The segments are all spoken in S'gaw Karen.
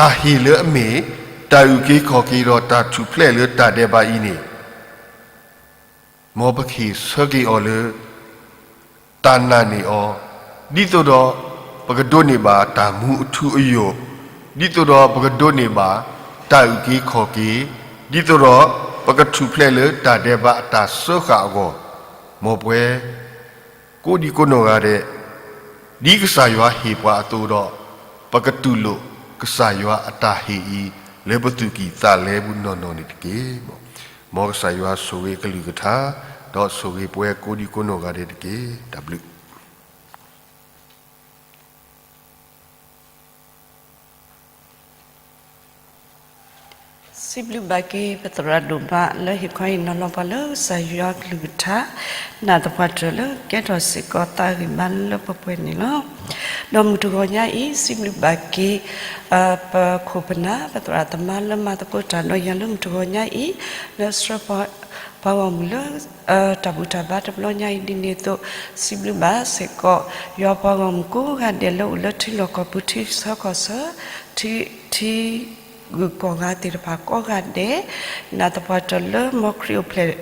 တၢ်ဟ့ၣ်လၢအမ့ၢ် တၢ်အုၣ်က့ၤခီၣ်က့ၤဒီးတၢ်ထူၣ်ဖျဲးလၢတၢ်ဒဲးဘးအံၤန့ၣ် မ်ပကဟ့ၣ်ဆၢက့ၤအီၤလၢ တၢ်နာ်န့ၢ်အီၤ, ဒ်သိးဒီး ပကဒိးန့ၢ်ဘၣ်တၢ်မူအထူအယိာ်, ဒ်သိးဒီးပကဒိးန့ၢ်ဘၣ် တၢ်အုၣ်က့ၤခီၣ်က့ၤ, ဒ်သိးဒီး ပကထူၣ်ဖျဲးလၢတၢ်ဒဲးဘးအတၢ်စၢဃာ်အဂီၢ်, မ်ပဝဲ ကိးဒံကိးနီၢ်ဂၤဒဲး ဒ်ကစၢ်ယွၤဟ့ၣ်ပှၤအသိးဒီး ပကတူၢ်လိာ်ကစၢ်ယွၤအတၢ်ဟ့ၣ်အံၤ လၢပသူၣ်ကံၢ်သးလဲပူၤနီၢ်နီၢ်န့ၣ်တက့ၢ်. မ်ကစၢ်ယွၤဆိၣ်ဂ့ၤအကလုၢ်ကထါ ဒီးဆိၣ်ဂ့ၤပဝဲကိးဒံကိးနီၢ်ဂၤဒဲးတက့ၢ်. တၢ်ဘျုး စံးဘျုးဘၣ်က့ၤ ပသရၣ်ဒိၣ်မးလၢဟ့ၣ်ခီဟ့ၣ်နီၤလီၤပှၤလၢကစၢ်ယွၤကလုၢ်ကထါ နာ်သပှၢ်တၢၢ်လၢကဲထီၣ်စ့ၢ်ကီးသးဂံၢ်ဘါလၢပှဲၤပှဲၤန့ၣ်လီၤ. ဒီးမုၢ်တဂီၤညါအံၤ စံးဘျုးဘၣ်က့ၤ ပခိၣ်ပနၢ် ပသရၣ်သမါလၢမၤသကိးတၢ်ဒီးယၤလၢမုၢ်တဂီၤညါအံၤ လၢဆှၢပှၤဂီၢ်မုၢ်လၢ တၢ်ဘူၣ်တၢ်ဘါတဘျီညါအံၤဒ်န့ၣ်အသိး စံးဘျုးဘၣ်စ့ၢ်ကီး ယွၤပှၤဂီၢ်မုၢ်ကိးဂၤဒဲးလၢအိၣ်လၢထံလီၢ်ကီၢ်ပူၤ ထံဆၢကီၢ်ဆၢ ထံ ထံဂုၤကီၢ်ဂၤသ့ၣ်တဖၣ်ကိးဂၤဒဲး နာ်သပှၢ်တၢၢ်လၢမ်ခရံာ်အိၣ်ဖျဲၣ်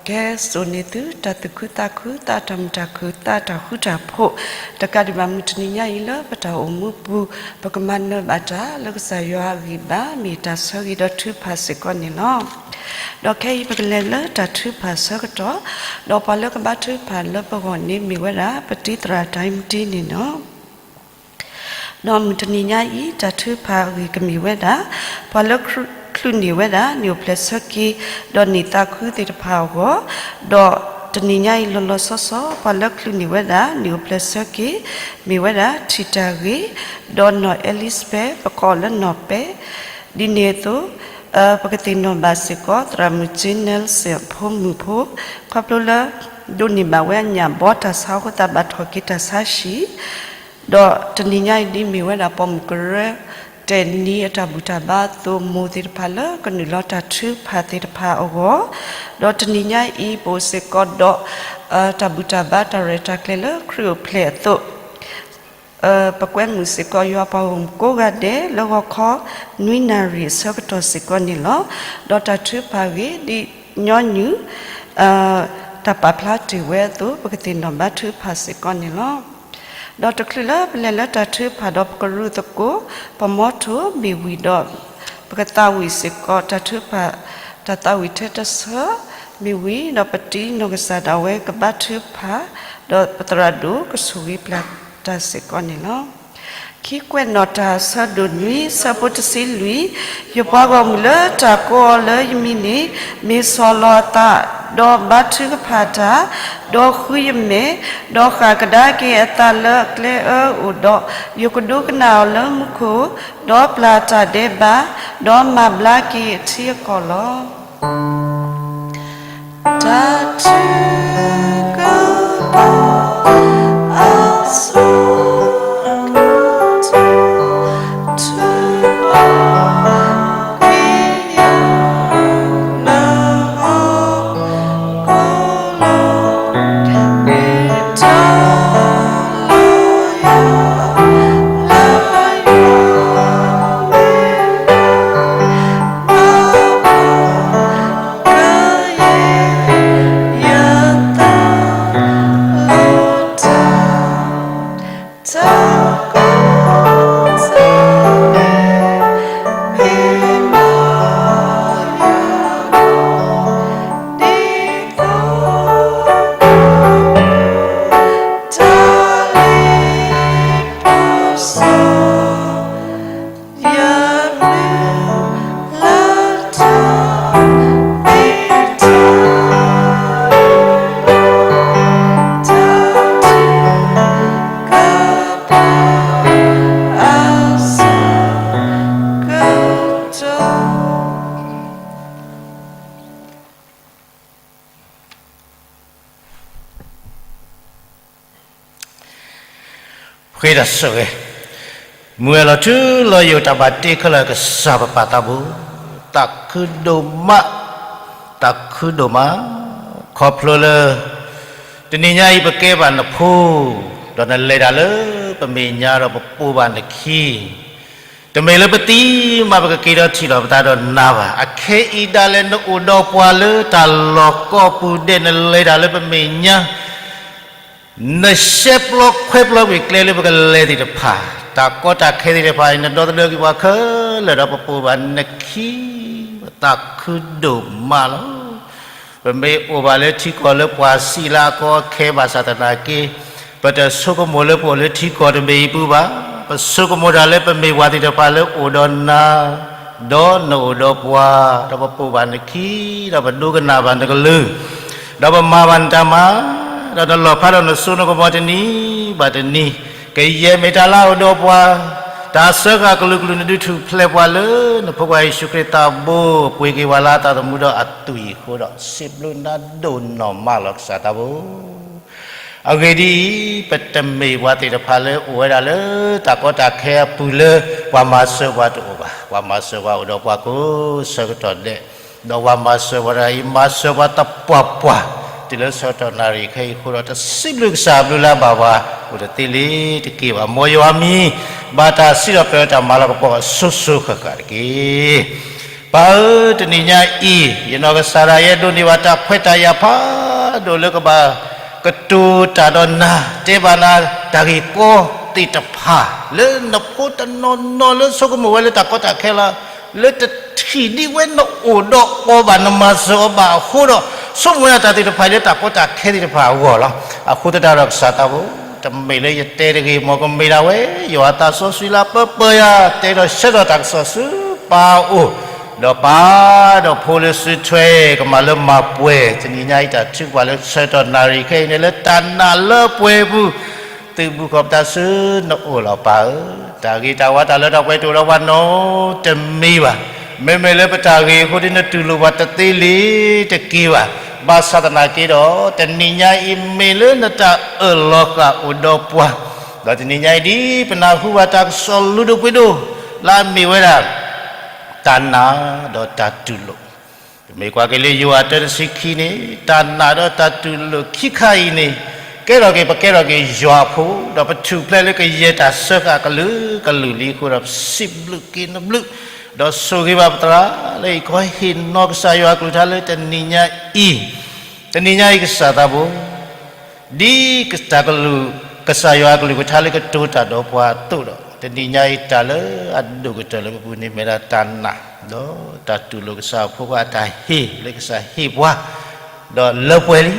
ကဲစိာ်န့ၢ်သုတၢ်သူၣ်ခုသးခု သးတၢ်မုာ်တၢ်ခုၣ် သးတၢ်ဃူတၢ်ဖိး တကးဒံးဘၣ်မုၢ်တနံၤညါအံၤလၢပတၢ်အိၣ်မူပူၤ ပကမၤနၢၤဘၣ်တၢ်လၢကစၢ်ယွၤအဂံၢ်ဘါ မ့ၢ်တၢ်ဆၢဂ့ၤဒီးထုကဖၣ်စ့ၢ်ကီးန့ၣ်လီၤ. ဒီးခဲအံၤပကလဲၤလၢတၢ်ထုကဖၣ်ဆၢကတီၢ် ဒီးပှၤလၢကဘါထုကဖၣ်လၢပဂီၢ်န့ၣ်မ့ၢ်ဝဲဒၣ် ပတံၤသရၣ်တၢ်အံၤမတံၤန့ၣ်လီၤ. ဒီးမုၢ်တနံၤညါအံၤ တၢ်ထုကဖၣ်အဂ့ၢ်ကမ့ၢ်ဝဲဒၣ် ပှၤလၢချုးန့ၢ်ဝဲဒၣ် န့ၣ်အိၣ်ဖျဲၣ်ဆၢက့ၤ ဒီးန့ၢ်သးခုသ့ၣ်တဖၣ်အဂီၢ်, ဒီးတနံၤညါအံၤလီၤလီၤဆီဆီ ပှၤလၢချုးန့ၢ်ဝဲဒၣ် န့ၣ်အိၣ်ဖျဲၣ်ဆၢက့ၤ မ့ၢ်ဝဲဒၣ်ထံၣ်တၢ်ဂ့ၤ ဒီးနီၢ် Elizabeth ပကိးလၢနီၢ်ပဲ ဒ်န့ၣ်အသိး ပကသ့ၣ်နီၣ်ဘၣ်စ့ၢ်ကီး သရၣ်မုၣ် Jean Nelson အဖိမုၣ်ဖိ ခီဖျိလၢ ဒိးန့ၢ်ဘၣ်ဝဲအညၣ်ဘီတၢ်ဆါအဃိသတးဘၣ်ထီၣ်က့ၤတၢ်ဆါဟံၣ် ဒီးတနံၤညါအံၤဒ်မ့ၢ်ဝဲဒၣ်ပိာ်မုၣ်ကရၢ တဲာ်နံၤအတၢ်ဘူၣ်တၢ်ဘါအသိး မိၢ်သ့ၣ်တဖၣ်လၢကနုာ်လီၤတၢ်ထုကဖၣ်သ့ၣ်တဖၣ်အဂီၢ်, ဒီးတနံၤညါအံၤပအိၣ်စ့ၢ်ကီးဒီး တၢ်ဘူၣ်တၢ်ဘါတၢ်ရဲၣ်တၢ်ကျဲၤလၢခရံာ်အိၣ်ဖျဲၣ်အသိး ပကွဲမုာ်စ့ၢ်ကီးယွၤပှၤဂီၢ်မုၢ်ကိးဂၤဒဲးလၢဂီၤခီ နွံနၣ်ရံၣ်အဆၢကတီၢ်စ့ၢ်ကီးန့ၣ်လီၤ. ဒီးတၢ်ထုကဖၣ်အဂ့ၢ်ဒ်ညီနုၢ် တၢ်ပာ်ဖျါတ့ၢ်ဝဲအသိး ပကသ့ၣ်နီၣ်ဘါထုကဖၣ်စ့ၢ်ကီးန့ၣ်လီၤ. ဒီးတချုးလၢပလဲၤလၢတၢ်ထုကဖၣ်ဒီးပကရူၢ်သကိး ပမီထိၣ်မ့ၢ်ဝံၤဒီး ပကသးဝံၣ်စ့ၢ်ကီးတၢ်ထုကဖၣ် တၢ်သးဝံၣ်ထဲတဆၢ မ့ၢ်ဝံၤဒီးပတံၤနီၢ်ကစၢ်ဒၣ်ဝဲကဘါထုကဖၣ် ဒီးပသရၣ်ဒိၣ်ကဆိၣ်ဂ့ၤပျၢ်တၢ်စ့ၢ်ကီးန့ၣ်လီၤ. ခံကွဲးနီၣ်တၢ်ဆၢဒိၣ်နွံဆၢဖိတဆံလွံၢ်, ယပှၤဂီၢ်မုၢ်လၢတၢ်ကိးအီၤလၢယမံၤန့ၣ် မ့ၢ်ဆီၣ်လီၤအသး, ဒီးဘါထုကဖၣ်တၢ်, ဒီးဃုယမဲာ်, ဒီးဃၣ်ကဒါက့ၤအသးလၢအကျဲအၢအိၣ်ဒီး, ယကဒိကနၣ်အီၤလၢမူခိၣ်, ဒီးပျၢ်တၢ်ဒဲးဘး, ဒီးမၤဘျါက့ၤအထံအကီၢ်လီၤ. တၢ်ထုကဖၣ်အဆိကတၢၢ် ထုးထီၣ်က့ၤယၤလၢဟီၣ်ခိၣ်လီၤ. နံၤတၢ်လၢယၤလၢယွၤမ့ၢ် ဃ့တၢ်ဆိၣ်ဂ့ၤ, မုၢ်ဝဲၢ်လီၤထူလီၤယိာ် တၢ်ဘၣ်တ့ခဲလၢာ်ကစၢ်ပပၢ်သးဘိ, သးခုဒိၣ်မး, သးခုဒိၣ်မး, ခီဖျိလၢ တနံၤညါအံၤပကဲဘၣ်နဖိ, ဒီးနလဲၤတၢ်လၢပမဲာ်ညါဒီးပပိာ်ဘၣ်နခံ တမ့ၢ်လၢပသံမး ပကက့ၤဒီးထံၣ်လိာ်ပသးဒီးနၤဘၣ်. အခဲအံၤဒၣ်လဲာ် နအိၣ်ဒီးပှၤလၢတၢ်လီၢ်ကိးပူၤဒဲး, နလဲၤတၢ်လၢပမဲာ်ညါ, နရှဲပျီခွဲပျီကွံာ်ကျဲလၢပကလဲၤသ့ၣ်တဖၣ်, တၢ်ကီတၢ်ခဲသ့ၣ်တဖၣ်အံၤ နဒီသဒၢက့ၤပှၤခဲလၢာ်ဒီး ပပိာ်ဘၣ်နခံ, ပသးခုဒိၣ်မးလီၤ. ပမ့ၢ်အိၣ်ဘၣ်လၢထံကီၢ်လၢပှၤစံးလၢအကီအခဲဘၣ်ဆၣ်သနာ်က့, ပတဆိကမိၣ်လၢပအိၣ်လၢထံကီၢ်တဘ့ၣ်အံၤပူၤဘၣ်. ပဆိကမိၣ်တၢ်လၢပမ့ၢ်ပှၤသ့ၣ်တဖၣ်လၢအိၣ်ဒီးနၤ, ဒီးနအိၣ်ဒီးပှၤ, ဒီးပပိာ်ဘၣ်နခံ, ဒီးပဒိကနၣ်ဘၣ်နကလုၢ်, ဒီးပမၤဘၣ်နတၢ်မၤ, ဒီးနလီၣ်ဖျါဒီးနစိနကမီၤတနံၤဘၣ်တနံၤ, ကယဲၢ်မ့ၢ်တၢ်လၢအအိၣ်ဒီးပှၤ, တၢ်စၢဃာ်ကလုာ်ကလုာ် နဒုးထူၣ်ဖျဲးပှၤလၢနဖိခွါယ့ၣ်ၡူးခရံာ်သးဘိ, ပှ့ၤက့ၤဝဲလၢအသးသမူဒီးအသွံၣ်အဃိဒီး စံးဘျုးနၤဒိၣ်နီၢ်မးလီၤ ကစၢ်သးဘိ. အဂ့ၢ်ဒ်အံၤ, ပတမ့ၢ်ပှၤသ့ၣ်တဖၣ်လၢအိၣ်ဝဲဒၣ်လၢတၢ်ကီတၢ်ခဲအပူၤလၢ ပှၤမၤစၢၤပှၤတအိၣ်ဘၣ်. ပှၤမၤစၢၤပှၤအိၣ်ဒီးပှၤကိးဆၢကတီၢ်ဒဲး, ဒီးပှၤမၤစၢၤပှၤတဂၤအံၤ မၤစၢၤပှၤသပှၢ်ပှၢ်, တုၤလၢဆၢကတီၢ်နၣ်ရံၣ်ခဲအံၤအဃိဒီး တစံးဘျုးကစၢ်အဘျုးလၢအဘၣ်ပှၤအိၣ်တသ့လံတက့ၢ်ဘၣ်. မ်ယွၤမံၤ ဘၣ်တၢ်စံးထီၣ်ပတြၢၤတၢ်မၤလၤကပီၤအစိၤစိၤဃၣ်ဃၣ်တက့ၢ်. ပၢ်ဧၢ, တနံၤညါအံၤ ယနီၢ်ကစၢ်ဒၣ်ယဲဒိးန့ၢ်ဘၣ်တၢ်ခွဲးတၢ်ယာ်ဖးဒိၣ်လၢကဘၣ်ကတိၤတၢ်ဒီးနၤ, တဲဘၣ်နၤတၢ်ဂ့ၢ်ကီသ့ၣ်တဖၣ် လၢနဖိတနီၤနီၤလၢဆိကမိၣ်ဝဲလၢတၢ်ကီတၢ်ခဲလီၤ, လၢတထံၣ်ဒ်ဝဲနအိၣ်ဒီးအီၤဘၣ် နမၤစၢၤအီၤဘၣ်အဃိဒီး ဆိကမိၣ်ဝဲဒၣ်တၢ်သ့ၣ်တဖၣ်လၢတၢ်ကီတၢ်ခဲသ့ၣ်တဖၣ်အဂီၢ်လီၤ. အဃိသတးဒီးကစၢ်သးဘိ, တမ့ၢ်လၢယတဲတဂ့ၤ မ်ကမ့ၢ်ဒၣ်ဝဲ ယွၤအသးစီဆှံလၢအပၢပၢယၤ တဲဒီးဆှၢဒီးတၢ်ကစီၣ်ဆူပၢ်အအိၣ်, ဒီးပၢ်ဒီးဖိလၢစုထွဲ ကမၤလၢမၤပှဲၤ တနံၤညါအံၤတၢ်ထုကဖၣ်လၢဆၢကတီၢ်နၣ်ရံၣ်ခဲအံၤန့ၣ် လၢတၢ်နာ်လၢပှဲၤပူၤ သုးဘူးဃီၤပသးဆူနအိၣ်လီၤပၢ်ဧၢ. တၢ်ဂ့ၤတၢ်ဝါတၢ်လၢတၢ်ပှဲၤတအိၣ်ဒီးပှၤနီတမံၤဘၣ်. မ့မ့ၢ်လၢပတၢ်ဂ့ၤအဃိဒီး နတူၢ်လိာ်ပှၤတသ့လံတက့ၢ်ဘၣ်. ဘၣ်ဆၣ်သနာ်က့ဒီး တနံၤညါအံၤမ့ၢ်လၢနတၢ်အၢၣ်လီၤဃာ်အိၣ်ဒီးပှၤ, ဒီးတနံၤညါအံၤဒ်ပနၢ်ဟူဘၣ်တၢ်ကစီၣ်လူၤဒိၣ်ပှ့ၤဒိၣ် လၢအမ့ၢ်ဝဲဒၣ် တၢ်နာ်ဒီးတၢ်တူၢ်လိာ် ပမ့ၢ်ကွၢ်က့ၤလၢယိၤဟၣ်တၢတဆံခံန့ၣ် တၢ်နာ်ဒီးတၢ်တူၢ်လိာ်ခံခါအံၤန့ၣ် ကဲထီၣ်က့ၤ ပကဲထီၣ်က့ၤယွၤအဖိ ဒီးပထူၣ်ဖျဲးလၢကယဲၢ်တၢ်စၢဃာ်ကလုာ်ကလုာ်လံအဃိဒီး ပစံးဘျုးက့ၤနဘျုး, ဒီးဆိၣ်ဂ့ၤဘၣ်ပသရၣ်လၢယကဟ့ၣ်နီၤကစၢ်ယွၤအကလုၢ်ကထါလၢတနံၤညါအံၤ, တနံၤညါအံၤကစၢ်သးဘိ ဒ်ကစၢ်ကလုၢ်, ကစၢ်ယွၤအကလုၢ်ကထါလၢကတိၤတၢ်ဒီးပှၤအသိးဒီး တနံၤညါအံၤတၢ်လၢအဒိၣ်ကတၢၢ်လၢပပူၤန့ၣ်မ့ၢ်ဒၣ်တၢ်နာ်, ဒီးတၢ်တူၢ်လိာ်ကစၢ်အဖိခွါအတၢ်ဟ့ၣ်လၢကစၢ်ဟ့ၣ်ပှၤ, ဒီးလၢပှဲၤလံ,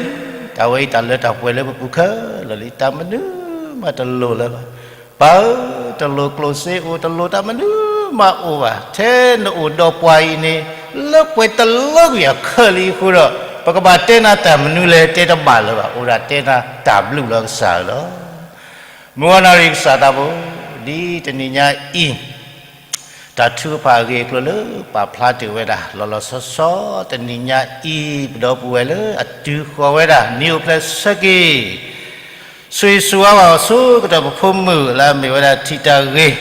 တၢ်ဝဲအံၤတၢ်လၢတၢ်ပှဲၤလၢပပူၤခဲလၢာ်လံ, တၢ်မနုၤမးတလိၤလၢၤဘၣ်. ပၢ်ဧၢ, တလိၤကျိၣ်စ့အိၣ်, တလိၤတၢ်မနုၤမးအိၣ်ဘၣ်, ထဲနအိၣ်ဒီးပှၤအံၤန့ၣ် လၢပှဲၤတလၢကွံာ်အခၢးလံအဃိဒီး ပကဘၣ်တဲနၤတၢ်မနုၤလဲၣ် တဲတဘၣ်လၢၤဘၣ်, အိၣ်ဒၣ်တဲနၤတၢ်ဘျုးလၢကစၢ်ဧၢလီၤ. မုၢ်ဂီၤနၣ်ရံၣ်ကစၢ်သးဘိ, ဒ်တနံၤညါအံၤ တၢ်ထုကဖၣ်အဂ့ၢ်အကျိၤလၢပာ်ဖျါတ့ၢ်ဝဲဒၣ် လီၤလီၤဆီဆီ တနံၤညါအံၤ ပဒီပုၢ်ဝဲၢ်လၢအတုၤဃီၤဝဲဒၣ် နံၤအိၣ်ဖျဲၣ်ဆၢက့ၤ ဆိၣ်ဂ့ၤဆိၣ်ဝါဘၣ်အီၤဆူကတီၢ်ပဖိမုၣ်လၢအမ့ၢ်ဝဲဒၣ်ထံၣ်တၢ်ဂ့ၤ,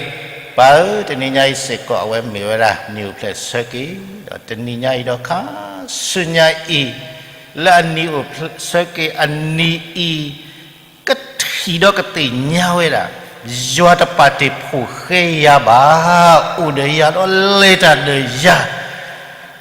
ပၢ်ဧၢ, တနံၤညါအံၤစ့ၢ်ကီး အဝဲမ့ၢ်ဝဲဒၣ်နံၤအိၣ်ဖျဲၣ်ဆၢက့ၤ, ဒီးတနံၤညါအံၤဒီးခါဆူညါအံၤ လၢအနံၤအိၣ်ဖျဲၣ်ဆၢက့ၤအနံၤအံၤ ကထံၣ်ဒီးကသ့ၣ်ညါဝဲဒၣ် ယွၤတပာ်တ့ၢ်ဖိၣ်ဃဲယၤဘၣ်, အိၣ်ဒီးယၤဒီးလဲၤတၢ်ဒီးယၤ,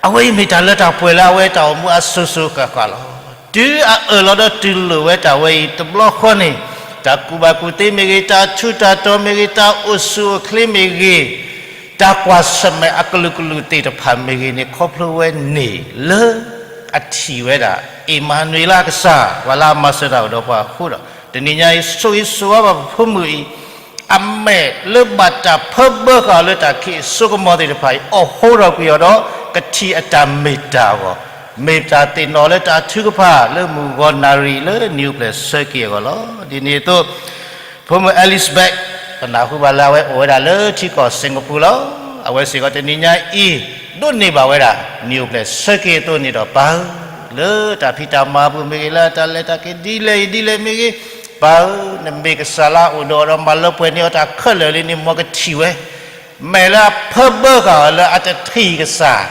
အဝဲအံၤမ့ၢ်တၢ်လၢတၢ်ပှဲၤလၢအဝဲတၢ်အိၣ်မူအစိၤစိၤဃၣ်ဃၣ်လီၤ. တုၤအအၢၣ်လီၤဒီးတူၢ်လိာ်ဝဲတၢ်ဝဲအံၤတဘျီဃီန့ၣ်, တၢ်ကူၣ်ဘၣ်ကူၣ်သ့မ့ၢ်ဂ့ၤ, တၢ်ထူးတၢ်တီၤမ့ၢ်ဂ့ၤ, တၢ်အိၣ်ဆူၣ်အိၣ်ချ့မ့ၢ်ဂ့ၤ, တၢ်ကွၢ်ဆၢၣ်မဲာ်အကလုာ်ကလုာ်သ့ၣ်တဖၣ်မ့ၢ်ဂ့ၤန့ၣ် ခီဖျိဝဲန့ၣ်လၢ အထံၣ်ဝဲဒၣ် အ့မၤနူၤအ့လးကစၢ် ပှၤလၢအမၤစၢၤတၢ်အိၣ်ဒီးပှၤအဃိဒီး တနံၤညါအံၤ ဆိၣ်ဂ့ၤဆိၣ်ဝါဘၣ်ပဖိမုၣ်အံၤ အမဲာ်လၢဘၣ်တၢ်ဖၢဘၢဃာ်အီၤလၢတၢ်ခံးအစိကမီၤသ့ၣ်တဖၣ်အံၤ အိၣ်ဃိထီၣ်ကွံာ်အီၤဒီး ကထံၣ်အတၢ်မ့ၢ်တၢ်အဂီၢ်, မ့ၢ်တၢ်သ့ၣ်နီၣ်လၢတၢ်ထုကဖၣ်လၢမုၢ်ဂီၤနၣ်ရံၣ်လၢနံၤအိၣ်ဖျဲၣ်ဆၢက့ၤအဂီၢ်လီၤ. ဒ်န့ၣ်အသိး ဖိမုၣ် Elizabeth ပနၢ်ဟူဘၣ်လၢအဝဲအိၣ်ဝဲဒၣ်လၢထံကီၢ်စ့ၣ်ကပူၤလီၤ. အဝဲစ့ၢ်ကီးတနံၤညါအံၤ ဒိးန့ၢ်ဘၣ်ဝဲဒၣ် နံၤအိၣ်ဖျဲၣ်ဆၢက့ၤအသိးန့ၣ်ဒီး ပၢ်ဧၢ, လၢတၢ်ဖံးတၢ်မၤအပူၤမ့ၢ်ဂ့ၤ, လၢတၢ်လဲၤတၢ်က့ၤဒ်လဲၣ်အံၤဒ်လဲၣ်မ့ၢ်ဂ့ၤ, ပၢ်ဧၢ, နမ့ၢ်ကစၢ်လၢအအိၣ်ဒီးအီၤဒီးမၤလၢပှဲၤန့ၢ်အီၤတၢ်ခဲလၢာ်လံန့ၣ် မ်ကထံၣ်ဝဲ မဲာ်လၢအဖၢဘၢဃာ်အီၤလၢအတထံၣ်ကစၢ်,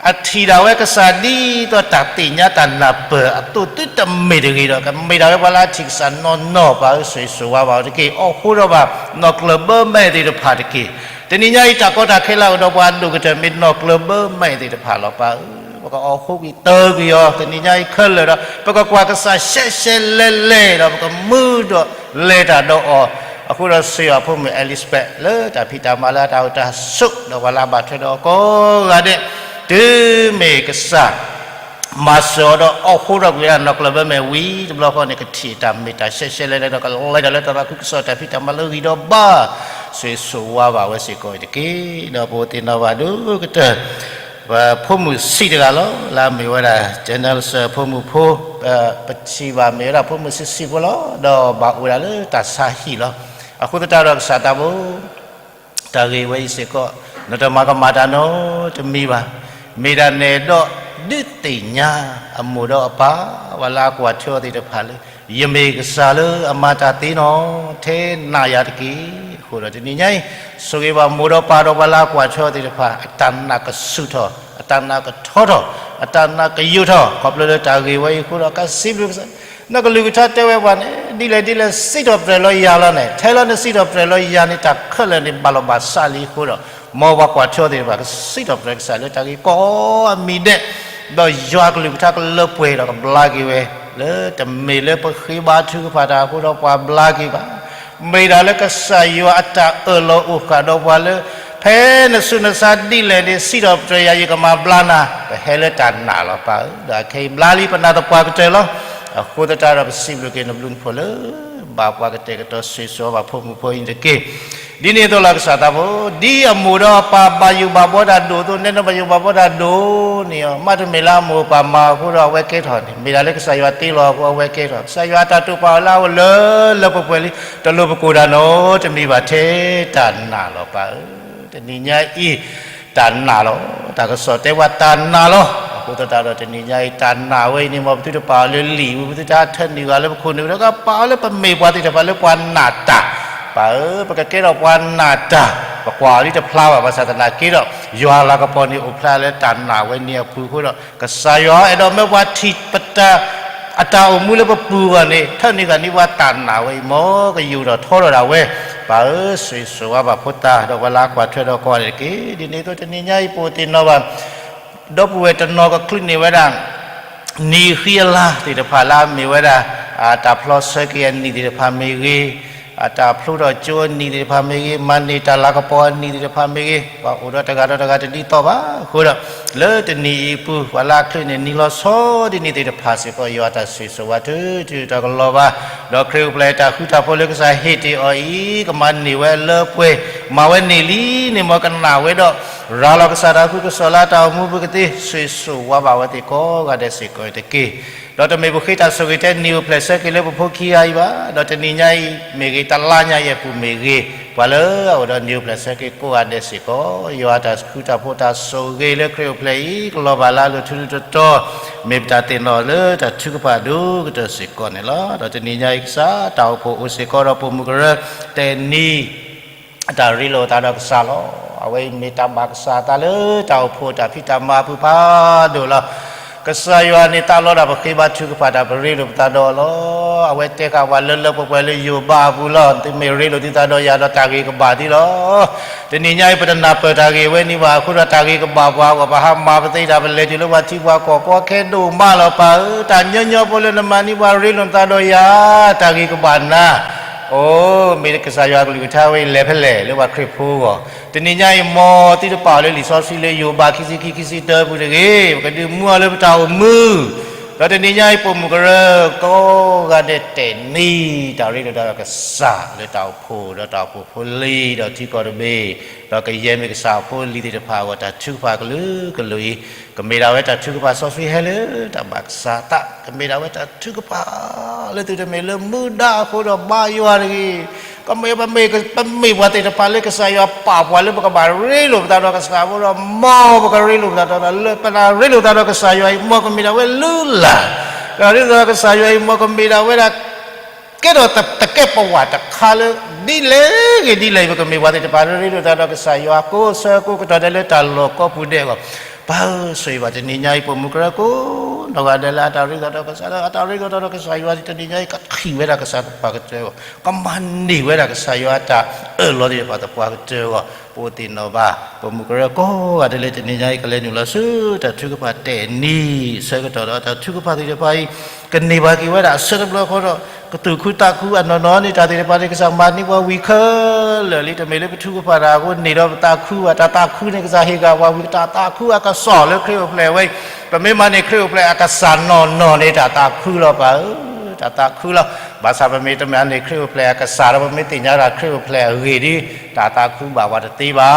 အထံၣ်ဒၣ်ဝဲကစၢ်ဒ်သိးတၢ်သ့ၣ်ညါတၢ်နၢ်ပၢၢ်အသိးသုတမ့ၢ်တဂ့ၤဒီး ကမ့ၢ်ဒၣ်ဝဲပှၤလၢအထံၣ်ကစၢ်နီၢ်နီၢ်, ပၢ်ဧၢ, ဆိၣ်ဂ့ၤဆိၣ်ဝါဘၣ်အီၤတက့ၢ်. အိၣ်ဃိထီၣ်ဘၣ် နီၢ်ကျၢၢ်ဘၢမဲာ်သ့ၣ်တဖၣ်တက့ၢ်. တနံၤညါအံၤ တၢ်ကီတၢ်ခဲလၢအအိၣ်ဒီးပှၤအဒိၣ်ကတၢၢ် မ့ၢ်နီၢ်ကျၢၤဘၢမဲာ်သ့ၣ်တဖၣ်လီၤပၢ်ဧၢ, ပကအီၣ်ဃိကွံာ်တၢၤကွံာ်အီၤ တနံၤညါအံၤခဲလၢာ်ဒီး ပကကွၢ်ကစၢ်ရှဲရှဲလဲၣ်လဲၣ်ဒီး ပကမုာ်ဒီးလဲၤတၢ်ဒီးအီၤ, အဃိဒီးစံးဘၣ်ဖိမုၣ် Elizabeth လၢတၢ်ဖံးတၢ်မၤလၢအတၢ်အိၣ်တၢ်ဆိး ဒီးပှၤလၢအဘၣ်ထွဲဒီးအီၤကိးဂၤဒဲး, တုၤမ့ၢ်ကစၢ် မၤစၢၤအီၤဒီးအီၣ်ဃိထီၣ်ကွံာ်ဝဲဒၣ်နီၢ်ကျၢၤဘၢမဲာ်ဝံၤတဘျီဃီန့ၣ် ကထံၣ်တၢ်မ့ၢ်တၢ်ရှဲရှဲလဲၣ်လဲၣ်ဒီး ကလဲၤတၢ်လၢတၢ်သးခုကစီၣ်တၢ်ဖံးတၢ်မၤလၢဂံၢ်ဒီးဘါ, ဆိၣ်ဂ့ၤဆိၣ်ဝါဘၣ်ဝဲစ့ၢ်ကီးအံၤတက့ၢ်. ဒီးပအိၣ်သ့ၣ်နီၣ်ဘၣ်ဒိၣ်ကတၢၢ် ပဖိမုၣ်ဆံးတဂၤလီၤ လၢအမ့ၢ်ဝဲဒၣ် General ဖိမုၣ်ဖိ, ပထံၣ်ဘၣ်မ့ၢ်ဝဲဒၣ်ဖိမုၣ်ဆံးဆံးဖိလီၤ. ဒီးဘၣ်အိၣ်ဝဲဒၣ်လၢတၢ်ဆါဟံၣ်လီၤ. အဃိသတးဒီးကစၢ်သးဘိ တၢ်ဂ့ၢ်ဝဲအံၤစ့ၢ်ကီး နတမၤကမၣ်တၢ်နီတမံၤဘၣ်. မ့ၢ်ဒၣ်နဲၣ်ဒီး ဒုးသ့ၣ်ညါအမိၢ်ဒီးအပၢ် ပှၤလၢအကွၢ်ထွဲအီၤသ့ၣ်တဖၣ်လၢ ယမ့ၢ်ကစၢ်လၢအမၤတၢ်သ့နီၣ် ထဲနၤယၤတက့ၢ်. အဃိဒီးတနံၤညါအံၤ ဆိၣ်ဂ့ၤဘၣ်မိၢ်ဒီးပၢ်ဒီးပှၤလၢအကွၢ်ထွဲအီၤသ့ၣ်တဖၣ် အတၢ်နာ်ကဆူၣ်ထီၣ်, အတၢ်နာ်ကထီထီၣ်, အတၢ်နာ်ကယိာ်ထီၣ် ခီဖျိလၢတၢ်ဂ့ၢ်ဝဲအံၤအဃိဒီး ကစံးဘျုးကစၢ် နကလုၢ်ကထါတဲဝဲပှၤန့ၣ် ဒ်လဲၣ်ဒ်လဲၣ်စံးထီၣ်ပတြၢၤလီၤယၤလီၤန့ၣ် ထဲလၢနစံးထီၣ်ပတြၢၤလီၤယၤန့ၣ် တၢ်ခဲလၢာ်န့ၣ် ဘၣ်လီၤဘၣ်စးလံအဃိဒီး မ်ပှၤကွၢ်ထွဲအီၤသ့ၣ်တဖၣ် ကစံးထီၣ်ပတြၢၤကစၢ်လၢတၢ်ဂ့ၢ်ကိးအမံၤဒဲး, ဒီးယွၤကလုၢ်ကထါကလၢပှဲၤဒီးကဘျါက့ၤဝဲ, လၢတမ့ၢ်လၢပဃ့ဘါထုကဖၣ်တၢ်အဃိဒီးပှၤဘျါက့ၤဘၣ်. မ့ၢ်ဒၣ်လၢကစၢ်ယွၤအတၢ်အၢၣ်လီၤအိၣ်ဃာ်ဒီးပှၤလၢ ဖဲနဆူးနဆါဒ်လဲၣ်န့ၣ် စံးထီၣ်ပတြၢၤယၤ ယကမၤဘျါနၤ, ပဟဲလၢတၢ်နာ်လီၤပၢ်ဧၢ, ဒီးအခဲအံၤဘျါလံပနာ်သပှၢ်ကတၢၢ်လီၤ. အဃိသတးဒီး ပစံးဘျုးက့ၤနဘျုးနဖှိၣ်လၢ ဘၣ်ပှၤကတဲာ်ကတီၤဆိၣ်ဂ့ၤဆိၣ်ဝါဘၣ်ဖိမုၣ်ဖိအံၤတက့ၢ်. ဒ်န့ၣ်အသိးလီၤ ကစၢ်သးဘိ, ဒ်အမိၢ်ဒီးအပၢ်ဘၣ်ယိၣ်ဘၣ်ဘှီတၢ်ဒိၣ်အသိး နဲဒၣ်ဘၣ်ယိၣ်ဘၣ်ဘှီတၢ်ဒိၣ်န့ၣ်အီၤ မ့တမ့ၢ်လၢအမိၢ်အပၢ်မၤအဃိဒီးအဝဲကဲထီၣ်န့ၣ် မ့ၢ်ဒၣ်လၢကစၢ်ယွၤတ့လီၤအဃိအဝဲကဲထီၣ်, ကစၢ်ယွၤအတၢ်တိာ်ပာ်အီၤလၢအအိၣ်လၢလၢပှဲၤပှဲၤလံ, တလိၣ်ပကိၢ်တၢ်နီတမံၤဘၣ်ထဲတၢ်နာ်လီၤပၢ်ဧၢ. တနံၤညါအံၤ တၢ်နာ်လီၤ, တၢ်ကစီၣ်တဲဝဲတၢ်နာ်လီၤ. အဃိသတးဒီးတနံၤညါအံၤ တၢ်နာ်ဝဲအံၤန့ၣ် မ်ပသုတပာ်အီၤလၢလံာ်ပူၤ, ပသုတဟးထၢနုာ်ဂၤလၢပခိၣ်နူာ်ပူၤဒီး ကပာ်အီၤလၢပမ့ၢ်ပှၤသ့ၣ်တဖၣ်လၢပှၤနာ်တၢ်, ပၢ်ဧၢ, ပကကဲထီၣ်ပှၤနာ်တၢ်, ပကွၢ်အီၤလံတဖျါဘၣ်, ဘၣ်ဆၣ်သနာ်က့ဒီး ယွၤလၤကပီၤန့ၣ်အိၣ်ဖျါလၢတၢ်နာ်ဝဲန့ၣ်အပူၤအဃိဒီး ကစၢ်ယွၤအဲၣ်ဒိးမၢပှၤထံၣ်ပတၢ် အတၢ်အိၣ်မူလၢပပူၤအဂီၢ်န့ၣ် ထၢနုာ်ဂၤန့ၢ်ပှၤတၢ်နာ်ဝဲအံၤ မ်ကယိာ်ထီၣ်ထီထီၣ်ဒၣ်ဝဲ, ပၢ်ဧၢ, ဆိၣ်ဂ့ၤဆိၣ်ဝါဘၣ်ဖိသၣ်ဒီးပှၤလၢအကွၢ်ထွဲဒီးကိးဂၤဒဲးတက့ၢ်. ဒ်န့ၣ်အသိးတနံၤညါအံၤ ပအိၣ်သ့ၣ်နီၣ်ဘၣ် ဒီပုၢ်ဝဲၢ်တနီၤကချုးန့ၢ်ဝဲဒၣ် နံၤဃံအလါသ့ၣ်တဖၣ်လၢအမ့ၢ်ဝဲဒၣ် တၢ်ဖျီဆၢက့ၤအနံၣ်သ့ၣ်တဖၣ်မ့ၢ်ဂ့ၤ, တၢ်ဖျိထီၣ်ကၠိအနံၣ်သ့ၣ်တဖၣ်မ့ၢ်ဂ့ၤ, မၤန့ၢ်တၢ်လၤကပီၤအနံၣ်သ့ၣ်တဖၣ်မ့ၢ်ဂ့ၤ, ပှၤအိၣ်ဒီးတဂၤဒီးတဂၤတဒ်သိးဘၣ်အဃိဒီး လၢတနံၤအံၤအပူၤ ပှၤလၢအချုးန့ၢ်နံၤလီၤဆီဒ်န့ၣ်သ့ၣ်တဖၣ်စ့ၢ်ကီး ယွၤတၢ်ဆိၣ်ဂ့ၤဆိၣ်ဝါထုထုတၢ်ကလီၤဘၣ်, ဒီးခရံာ်အိၣ်ဖျဲၣ်တၢ်ဃူတၢ်ဖိးလၢကစၢ်ဟ့ၣ်တ့ၢ်အီၤအံၤ ကမၤန့ၢ်ဝဲအလၢပှဲၤ မၤဝဲန့ၢ်လံန့ၣ် မ်ကနာ်ဝဲဒီး ရၤလီၤကစၢ်တၢ်သးခုကစီၣ်လၢအတၢ်အိၣ်မူပူၤကသ့ ဆိၣ်ဂ့ၤဆိၣ်ဝါဘၣ်ဝဲသ့ၣ်ကိးဂၤဒဲးစ့ၢ်ကီးတက့ၢ်. ဒီးတမ့ၢ်ပဃ့တၢ်ဆိၣ်ဂ့ၤထဲနံၤအိၣ်ဖျဲၣ်ဆၢက့ၤလၢပဖိခံဂၤအံၤဘၣ်, ဒီးတနံၤညါအံၤမ့ၢ်ဂ့ၤ တလါညါအံၤအပူၤမ့ၢ်ဂ့ၤ, ပှၤလၢအအိၣ်ဒီးနံၤအိၣ်ဖျဲၣ်ဆၢက့ၤကိးဂၤဒဲးစ့ၢ်ကီး ယွၤတၢ်သးခုတၢ်ဖိးတၢ်ဆိၣ်ဂ့ၤလၢခရံာ်အိၣ်ဖျဲၣ်အံၤ ကလီၤဘၣ်လၢအလိၤထူထူတီတီ, မ့ၢ်ပတၢ်သ့ၣ်နီၣ်လၢတၢ်ထုကဖၣ်ဒိၣ်ကတၢၢ်စ့ၢ်ကီးန့ၣ်လီၤ. ဒီးတနံၤညါအံၤကစၢ်တၢ်အိၣ်ဖှိၣ်အိၣ်စ့ၢ်ကီးဒီးပိာ်မုၣ်ကရၢ တဲနံၤ တၢ်ရ့လိာ်အသးဒီးကစၢ်လီၤ. အဝဲအံၤမ့ၢ်တၢ်ဘၣ်ကစၢ်အသးလၢတၢ်အိၣ်ဖှိၣ်တၢ်ဖံးတၢ်မၤအပူၤဖးဒိၣ်လီၤ. ကစၢ်ယွၤန့ၣ်သးလီဒၣ်ပဃ့ဘါထုကဖၣ်တၢ် ပရ့လိာ်ပသးဒီးအီၤလီၤ. အဝဲတဲဃာ်ပှၤလၢလၢပှဲၤပှဲၤလၢယိၤဘးအပူၤလီၤ. သုမ့ၢ်ရ့လိာ်သုသးဒီးယၤဒီးတၢ်ဂ့ၤကဘၣ်သုလီၤ. တနံၤညါအံၤပတနၢ်ပၢၢ်တၢ်ဂ့ၤဝဲန့ၣ်ဘၣ်အဃိဒီး တၢ်ဂ့ၤကဘၣ်ပှၤအဂီၢ် ပဟးမၤပသ့တၢ် ပလဲၤတုၤလၢပှၤထံပှၤကီၢ်ကီခဲဒိၣ်မးလီၤပၢ်ဧၢ. တၢ်ညီညီဖိလၢနမၤန့ၢ်ပှၤရ့လိာ်နသးဒီးယၤ တၢ်ဂ့ၤကဘၣ်နၤ အိ မ့ၢ်ကစၢ်ယွၤကလုၢ်ကထါဝဲအံၤ လဲၤဖဲလဲၣ်လၢပှၤခရံာ်ဖိအဂီၢ်, တနံၤညါအံၤ မ်သုတပာ်အီၤလၢလံာ်စီဆှံလၢယိၤဘးခံဆံခံ ခံဆံတၢအပူၤတဂ့ၤ, ပကဒုးမူအီၤလၢပတၢ်အိၣ်မူ, ဒီးတနံၤညါအံၤပိာ်မုၣ်ကရၢ ကိးဂၤဒဲးတဲနံၤ တၢ်ရ့လိာ်သးဒီးကစၢ်လၢတၢ်အိၣ်ဖှိၣ် ဒီးတၢ်အိၣ်ဖှိၣ်ဖိလံၤ ဒီးထံကီၢ်တဘ့ၣ်, ဒီးကယဲၢ်မ့ၢ်ကစၢ်ဖိလံၤသ့ၣ်တဖၣ်အဂီၢ် တၢ်ထုကဖၣ်ကလုာ်ကလုာ်အံၤ ကမ့ၢ်ဒၣ်ဝဲတၢ်ထုကဖၣ်စီဆှံဟဲလၢတၢ်ဘၣ်ကစၢ်အသး, ကမ့ၢ်ဒၣ်ဝဲတၢ်ထုကဖၣ် လၢသုတမ့ၢ်လၢမူဒါအဃိဒီးဘါယွၤတဂ့ၤ, ကမ့ၢ်ပမ့ၢ် ပမ့ၢ်ပှၤသ့ၣ်တဖၣ်လၢကစၢ်ယွၤပာ်ပှၤလၢပကဘၣ်ရ့လိာ်ပသးဒီးကစၢ်အဃိဒီး မ်ပကရ့လိာ်ပသးဒီး လၢပတၢ်ရ့လိာ်သးဒီးကစၢ်ယွၤအံၤ မ်ကမ့ၢ်ဒၣ်ဝဲလုၢ်လၢ်, တၢ်ရ့လိာ်သးဒီးကစၢ်ယွၤအံၤ မ်ကမ့ၢ်ဒၣ်ဝဲဒၣ် ကဲထီၣ်တကဲးပဝးတခါလၢ ဒ်လဲၣ်ဂ့ၤဒ်လဲၣ်ဂ့ၤ ပကမ့ၢ်ပှၤသ့ၣ်တဖၣ်လၢရ့လိာ်သးဒီးကစၢ်ယွၤ ကိးဆၢကိးကတီၢ်ဒဲးလၢတၢ်လီၢ်ကိးပူၤဒဲးအဂီၢ်, ပၢ်ဧၢ, ဆိၣ်ဂ့ၤဘၣ်တနံၤညါအံၤ ပိာ်မုၣ်ကရၢကိးနီၢ်ဂၤဒဲးလၢအတၢ်ရ့လိာ်ဒီးကစၢ်, အတၢ်ရ့လိာ်ဒီးကစၢ်ယွၤ တနံၤညါအံၤ ကထံၣ်ဝဲဒၣ်ကစၢ်တပၢ်ကတၢၢ်အဂီၢ်, ကမၤန့ၢ်ဝဲဒၣ်ကစၢ်ယွၤအတၢ်အၢၣ်လီၤသ့ၣ်တဖၣ်သပှၢ်ကတၢၢ်အဂီၢ်, ပအိၣ်သ့ၣ်နီၣ်ဘၣ် ပိာ်မုၣ်ကရၢကိးဂၤဒဲးလၢတနံၤညါအံၤ ကလဲၤနုာ်လီၤဆူတၢ်ထုကဖၣ်တဲာ်နံၤ ဆၢကတီၢ်ဒီးတၢ်ထုကဖၣ်သ့ၣ်တဖၣ်အံၤ ကန့ၢ်ဘၣ်က့ၤဝဲဒၣ်အဆၢတဘျီဃီဒီး ကသူၣ်ခုသးခုအနီၢ်နီၢ်န့ၣ် တၢ်သ့ၣ်တဖၣ်န့ၣ် ကစၢ်မၤန့ၢ်ပှၤဝံၤခဲလၢာ်လံ. တမ့ၢ်လၢပထုကဖၣ်တၢ်အဃိန့ၣ်ဒီးပသးခုဘၣ်, တၢ်သးခုန့ၣ် ကစၢ်ဟ့ၣ်က့ၤပှၤဝံၤ တၢ်သးခုအကစီၣ်လၢခရံာ်အိၣ်ဖျဲၣ်ဝဲအံၤ, ပမ့ၢ်မၤန့ၢ်ခရံာ်အိၣ်ဖျဲၣ်အကစၢ်နီၢ်နီၢ်န့ၣ် တၢ်သးခုလီၤပၢ်ဧၢ, တၢ်သးခုလီၤ. ဘၣ်ဆၣ်ပမ့ၢ်တမၤန့ၢ်ခရံာ်အိၣ်ဖျဲၣ်အကစၢ်ဒီး ပမ့ၢ်သ့ၣ်ညါတၢ်ခရံာ်အိၣ်ဖျဲၣ်အဂ့ၢ်ဒီး တၢ်သးခုဘၣ်ပှၤတသ့ဘၣ်.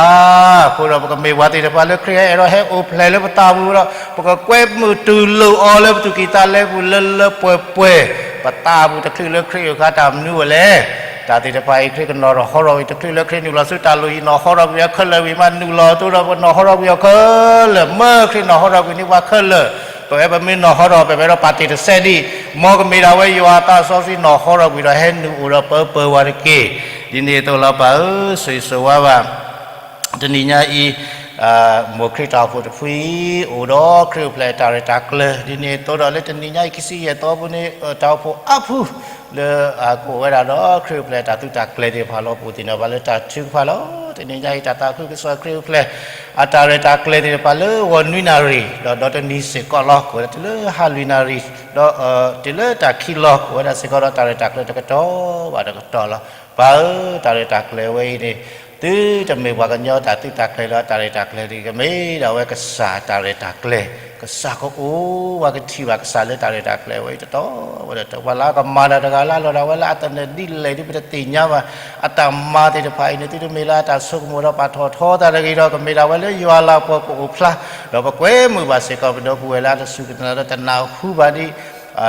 အဃိဒီးပကမ့ၢ်ပှၤသ့ၣ်တဖၣ်လၢခရံာ်အဲၣ်ဒိးဟဲအိၣ်ဖျဲၣ်လၢပသးပူၤဒီး ပကကွဲမုာ်တူၢ်လိာ်အီၤလၢပသူၣ်ကံၢ်သးလဲပူၤလၢလၢပှဲၤပှဲၤ, ပသးပူၤတချုးလၢခရံာ်အုၣ်ခါတၢ်မနုၤအိၣ်လဲၣ်. တၢ်သ့ၣ်တဖၣ်အံၤ ခရံာ်ကနီၤထီၣ်ဟီထီၣ်ကွံာ် တချုးလၢခရံာ်နုာ်လီၤဆူတၢ်လိၣ်အံၤ နီၤဟီထီၣ်ကွံာ်ဝဲခဲလၢာ်ဝံၤမး နုာ်လီၤအသိးဒီး ပနီၤဟီထီၣ်ကွံာ်အီၤခဲလၢာ်, မ့ၢ်ခရံာ်နီၤဟီထီၣ်ကွံာ်န့ၣ်ပှၤခဲလၢာ်, ပဝဲပမ့ၢ်နီၤဟီထီၣ် ပဝဲဒီးပာ်တ့ၢ်တစဲးဒံး, မ်ကမ့ၢ်ဒၣ်ဝဲယွၤအသးစီဆှံနီၤဟီထီၣ်ကွံာ်ဒီး ဟဲနုာ်အိၣ်ဒီးပပၢၤပှၤတက့ၢ်. ဒ်န့ၣ်အသိးလီၤပၢ်ဧၢ, ဆိၣ်ဂ့ၤဆိၣ်ဝါဘၣ် တနံၤညါအံၤ မိၢ်ခရံာ်တၢ်အိၣ်ဖှိၣ်တဖုအံၤ အိၣ်ဒီးခရံာ်အိၣ်ဖျဲၣ်အတၢ်ရဲၣ်တၢ်ကျဲၤ, ဒ်န့ၣ်အသိးဒီးလၢတနံၤညါအံၤ ခံဆံယဲၢ်သီအပူၤန့ၣ် တၢ်အိၣ်ဖှိၣ်အါဖု လၢအကအိၣ်ဝဲဒၣ်ဒီးခရံာ်အိၣ်ဖျဲၣ်အတၢ်သုးတၢ်ကျဲၤသ့ၣ်တဖၣ်လီၤ. ပအိၣ်သ့ၣ်နီၣ်ဘၣ်လၢတၢ်ထုကဖၣ်လီၤ. တနံၤညါအံၤ တၢ်သးခုကစီၣ်ခရံာ်အိၣ်ဖျဲၣ် အတၢ်ရဲၣ်တၢ်ကျဲၤသ့ၣ်တဖၣ်လၢဂီၤနွံနၣ်ရံၣ် ဒီးဒီတနံၤစ့ၢ်ကီးလီၤ. ကအိၣ်ဝဲဒၣ်တုၤလၢဟါလွံၢ်နၣ်ရံၣ် ဒီးတုၤလၢတၢ်ခံလီၤ ကအိၣ်ဝဲဒၣ်စ့ၢ်ကီးဒီးတၢ်ရဲၣ်တၢ်ကျဲၤတကတီၢ်ဘၣ်တကတီၢ်လီၤ. ပၢ်ဧၢ, တၢ်ရဲၣ်တၢ်ကျဲၤဝဲအံၤန့ၣ် သုတမ့ၢ်ပှၤကညီတၢ်သုးတၢ်ကျဲၤလၢတၢ်ရဲၣ်တၢ်ကျဲၤဒ် ကမ့ၢ်ဒၣ်ဝဲကစၢ်တၢ်ရဲၣ်တၢ်ကျဲၤ, ကစၢ်ကအိၣ်ဝဲ ကထံၣ်ဘၣ်ကစၢ်လၢတၢ်ရဲၣ်တၢ်ကျဲၤဝဲအံၤ တတီၤဝဲဒီးတဝၢလၢအကမၤတၢ်တဂၤလၢအလီၢ်ဒၣ်ဝဲလၢအသနၢၣ်ဒ်လဲၣ်ဒ်ပတသ့ၣ်ညါဘၣ်. အတၢ်မၤသ့ၣ်တဖၣ်အံၤန့ၣ် သုတမ့ၢ်လၢအတၢ်ဆိကမိၣ်ဒီးပာ်ထီၣ်ထီတၢ်တဂ့ၤဒီး ကမ့ၢ်ဒၣ်ဝဲလၢယွၤလၤကပီၤကအိၣ်ဖျါ ဒီးပကွဲမုာ်ဘၣ်စ့ၢ်ကီး ပဒီပုၢ်ဝဲၢ်လၢအတစူၢ်က့ၤနာ်ဒီးတနၢ်ဟူဘၣ်ဒ်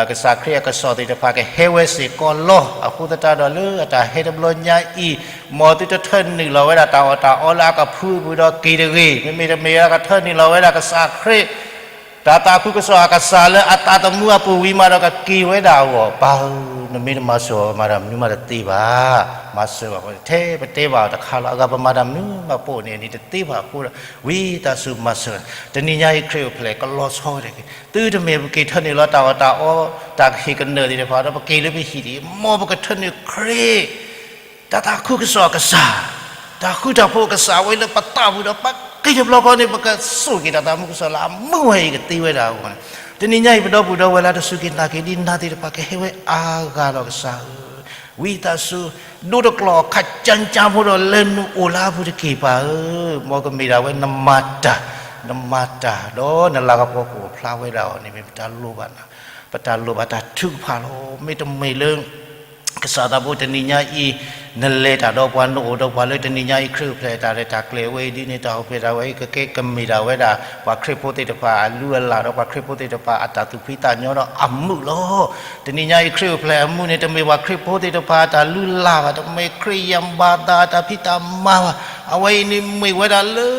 ကစၢ်ခရံာ်အကစီၣ်သ့ၣ်တဖၣ်ကဟဲဝဲစ့ၢ်ကီးလီၤ. အဃိသတးဒီးလၢအတၢ်ဟဲတဘျီညါအံၤ မ်သုတထၢနုာ်လီၤဝဲဒၣ်တၢ်အီၣ်တၢ်အီလၢအကဖုအပူၤဒီးက့ၤတဂ့ၤ. မ့မ့ၢ်တမ့ၢ်ဝဲဒၣ်ကထၢနုာ်လီၤဝဲဒၣ်ကစၢ်ခရံာ် တၢ်သးခုကစီၣ်အကစၢ်လၢအသးသမူအပူၤဝံၤမးဒီးကက့ၤဝဲဒၣ်အဂီၢ် ပၢ်ဧၢ, နမ့ၢ်တမၤစၢၤအီၤ မၤတၢ်မနုၤမးတသ့ဘၣ်. မၤစၢၤဘၣ်အဃိ ထဲပတဲဘၣ်အီၤတခါလီၤ. အဂၤပမၤတၢ်မနုၤမးပအိၣ်န့ၣ် အန့ၣ်တသ့ဘၣ်အဃိဒီး ဝံသးစူၤမၤစၢၤ တနံၤညါအံၤခရံာ်အိၣ်ဖျဲၣ်ကလီၤဆီဝဲတဂ့ၤ. သုတမ့ၢ်ပက့ၤထၢနုာ်လီၤတၢ်အီၣ်တၢ်အီ တၢ်ကဟ့ၣ်ကနၢၣ်သ့ၣ်တဖၣ်ဒီး ပက့ၤလၢပဟံၣ်ဒံး မ်ပကထၢနုာ်ခရံာ် တၢ်သးခုကစီၣ်အကစၢ်, တၢ်ဃူတၢ်ဖိးအကစၢ်ဝဲလၢပသးပူၤဒီး ပက့ၤတဘျီဃီန့ၣ် ပကစိာ်က့ၤတၢ်သးမူကစၢ်လၢအမုာ်ဝဲအံၤကသ့ဝဲဒၣ်အဂီၢ်န့ၣ် တနံၤညါအံၤ ပဒီပုၢ်ဒီဝဲၢ်လၢတစူၢ်က့ၤနာ်က့ၤဒ်နၤသ့ၣ်တဖၣ်ကဟဲဝဲအါဂၤဒီးကစၢ်ဧၢ, ဝံသးစူၤ ဒိတကျီၢ်ခးကၠါကၠါဖိဒီးလဲၤနုာ်အိၣ်လၢအပူၤတက့ၢ်ပၢ်ဧၢ, မ်ကမ့ၢ်ဒၣ်ဝဲနမၤတၢ်, နမၤတၢ်ဒီးနလၤကပီၤကအိၣ်ဖျါဝဲဒၣ်အီၤန့ၣ် မ့ၢ်ပတၢ်လိၣ်ဘၣ်နၤ, ပတၢ်လိၣ်ဘၣ်တၢ်ထုကဖၣ်လီၤ. မ့တမ့ၢ်လၢ ကစၢ်သးဘိတနံၤညါအံၤ နလဲၤတၢ်ဒီးပှၤ နအိၣ်ဒီးပှၤလၢတနံၤညါအံၤ ခရံာ်အိၣ်ဖျဲၣ်တၢ်ရဲၣ်တၢ်ကျဲၤဝဲအံၤဒ်န့ၣ် တၢ်အိၣ်ဖျဲၣ်တၢ်ဝဲအံၤ ကကဲကမ့ၢ်ဒၣ်ဝဲဒၣ် ပှၤခရံာ်ဖိသ့ၣ်တဖၣ်အလုၢ်အလၢ်ဒီး ပှၤခရံာ်ဖိသ့ၣ်တဖၣ်အတၢ်သူၣ်ဖှံသးညီဒီးအမုာ်လီၤ. တနံၤညါအံၤ ခရံာ်အိၣ်ဖျဲၣ်အမုာ်န့ၣ် တမ့ၢ်ပှၤခရံာ်ဖိသ့ၣ်တဖၣ်အတၢ်လုၢ်လၢ်ဘၣ်, တမ့ၢ်ခရံာ်ယံၤဘၣ်သးအတၢ်ဖံးတၢ်မၤဘၣ်. အဝဲအံၤန့ၣ်မ့ၢ်ဝဲဒၣ်လၢ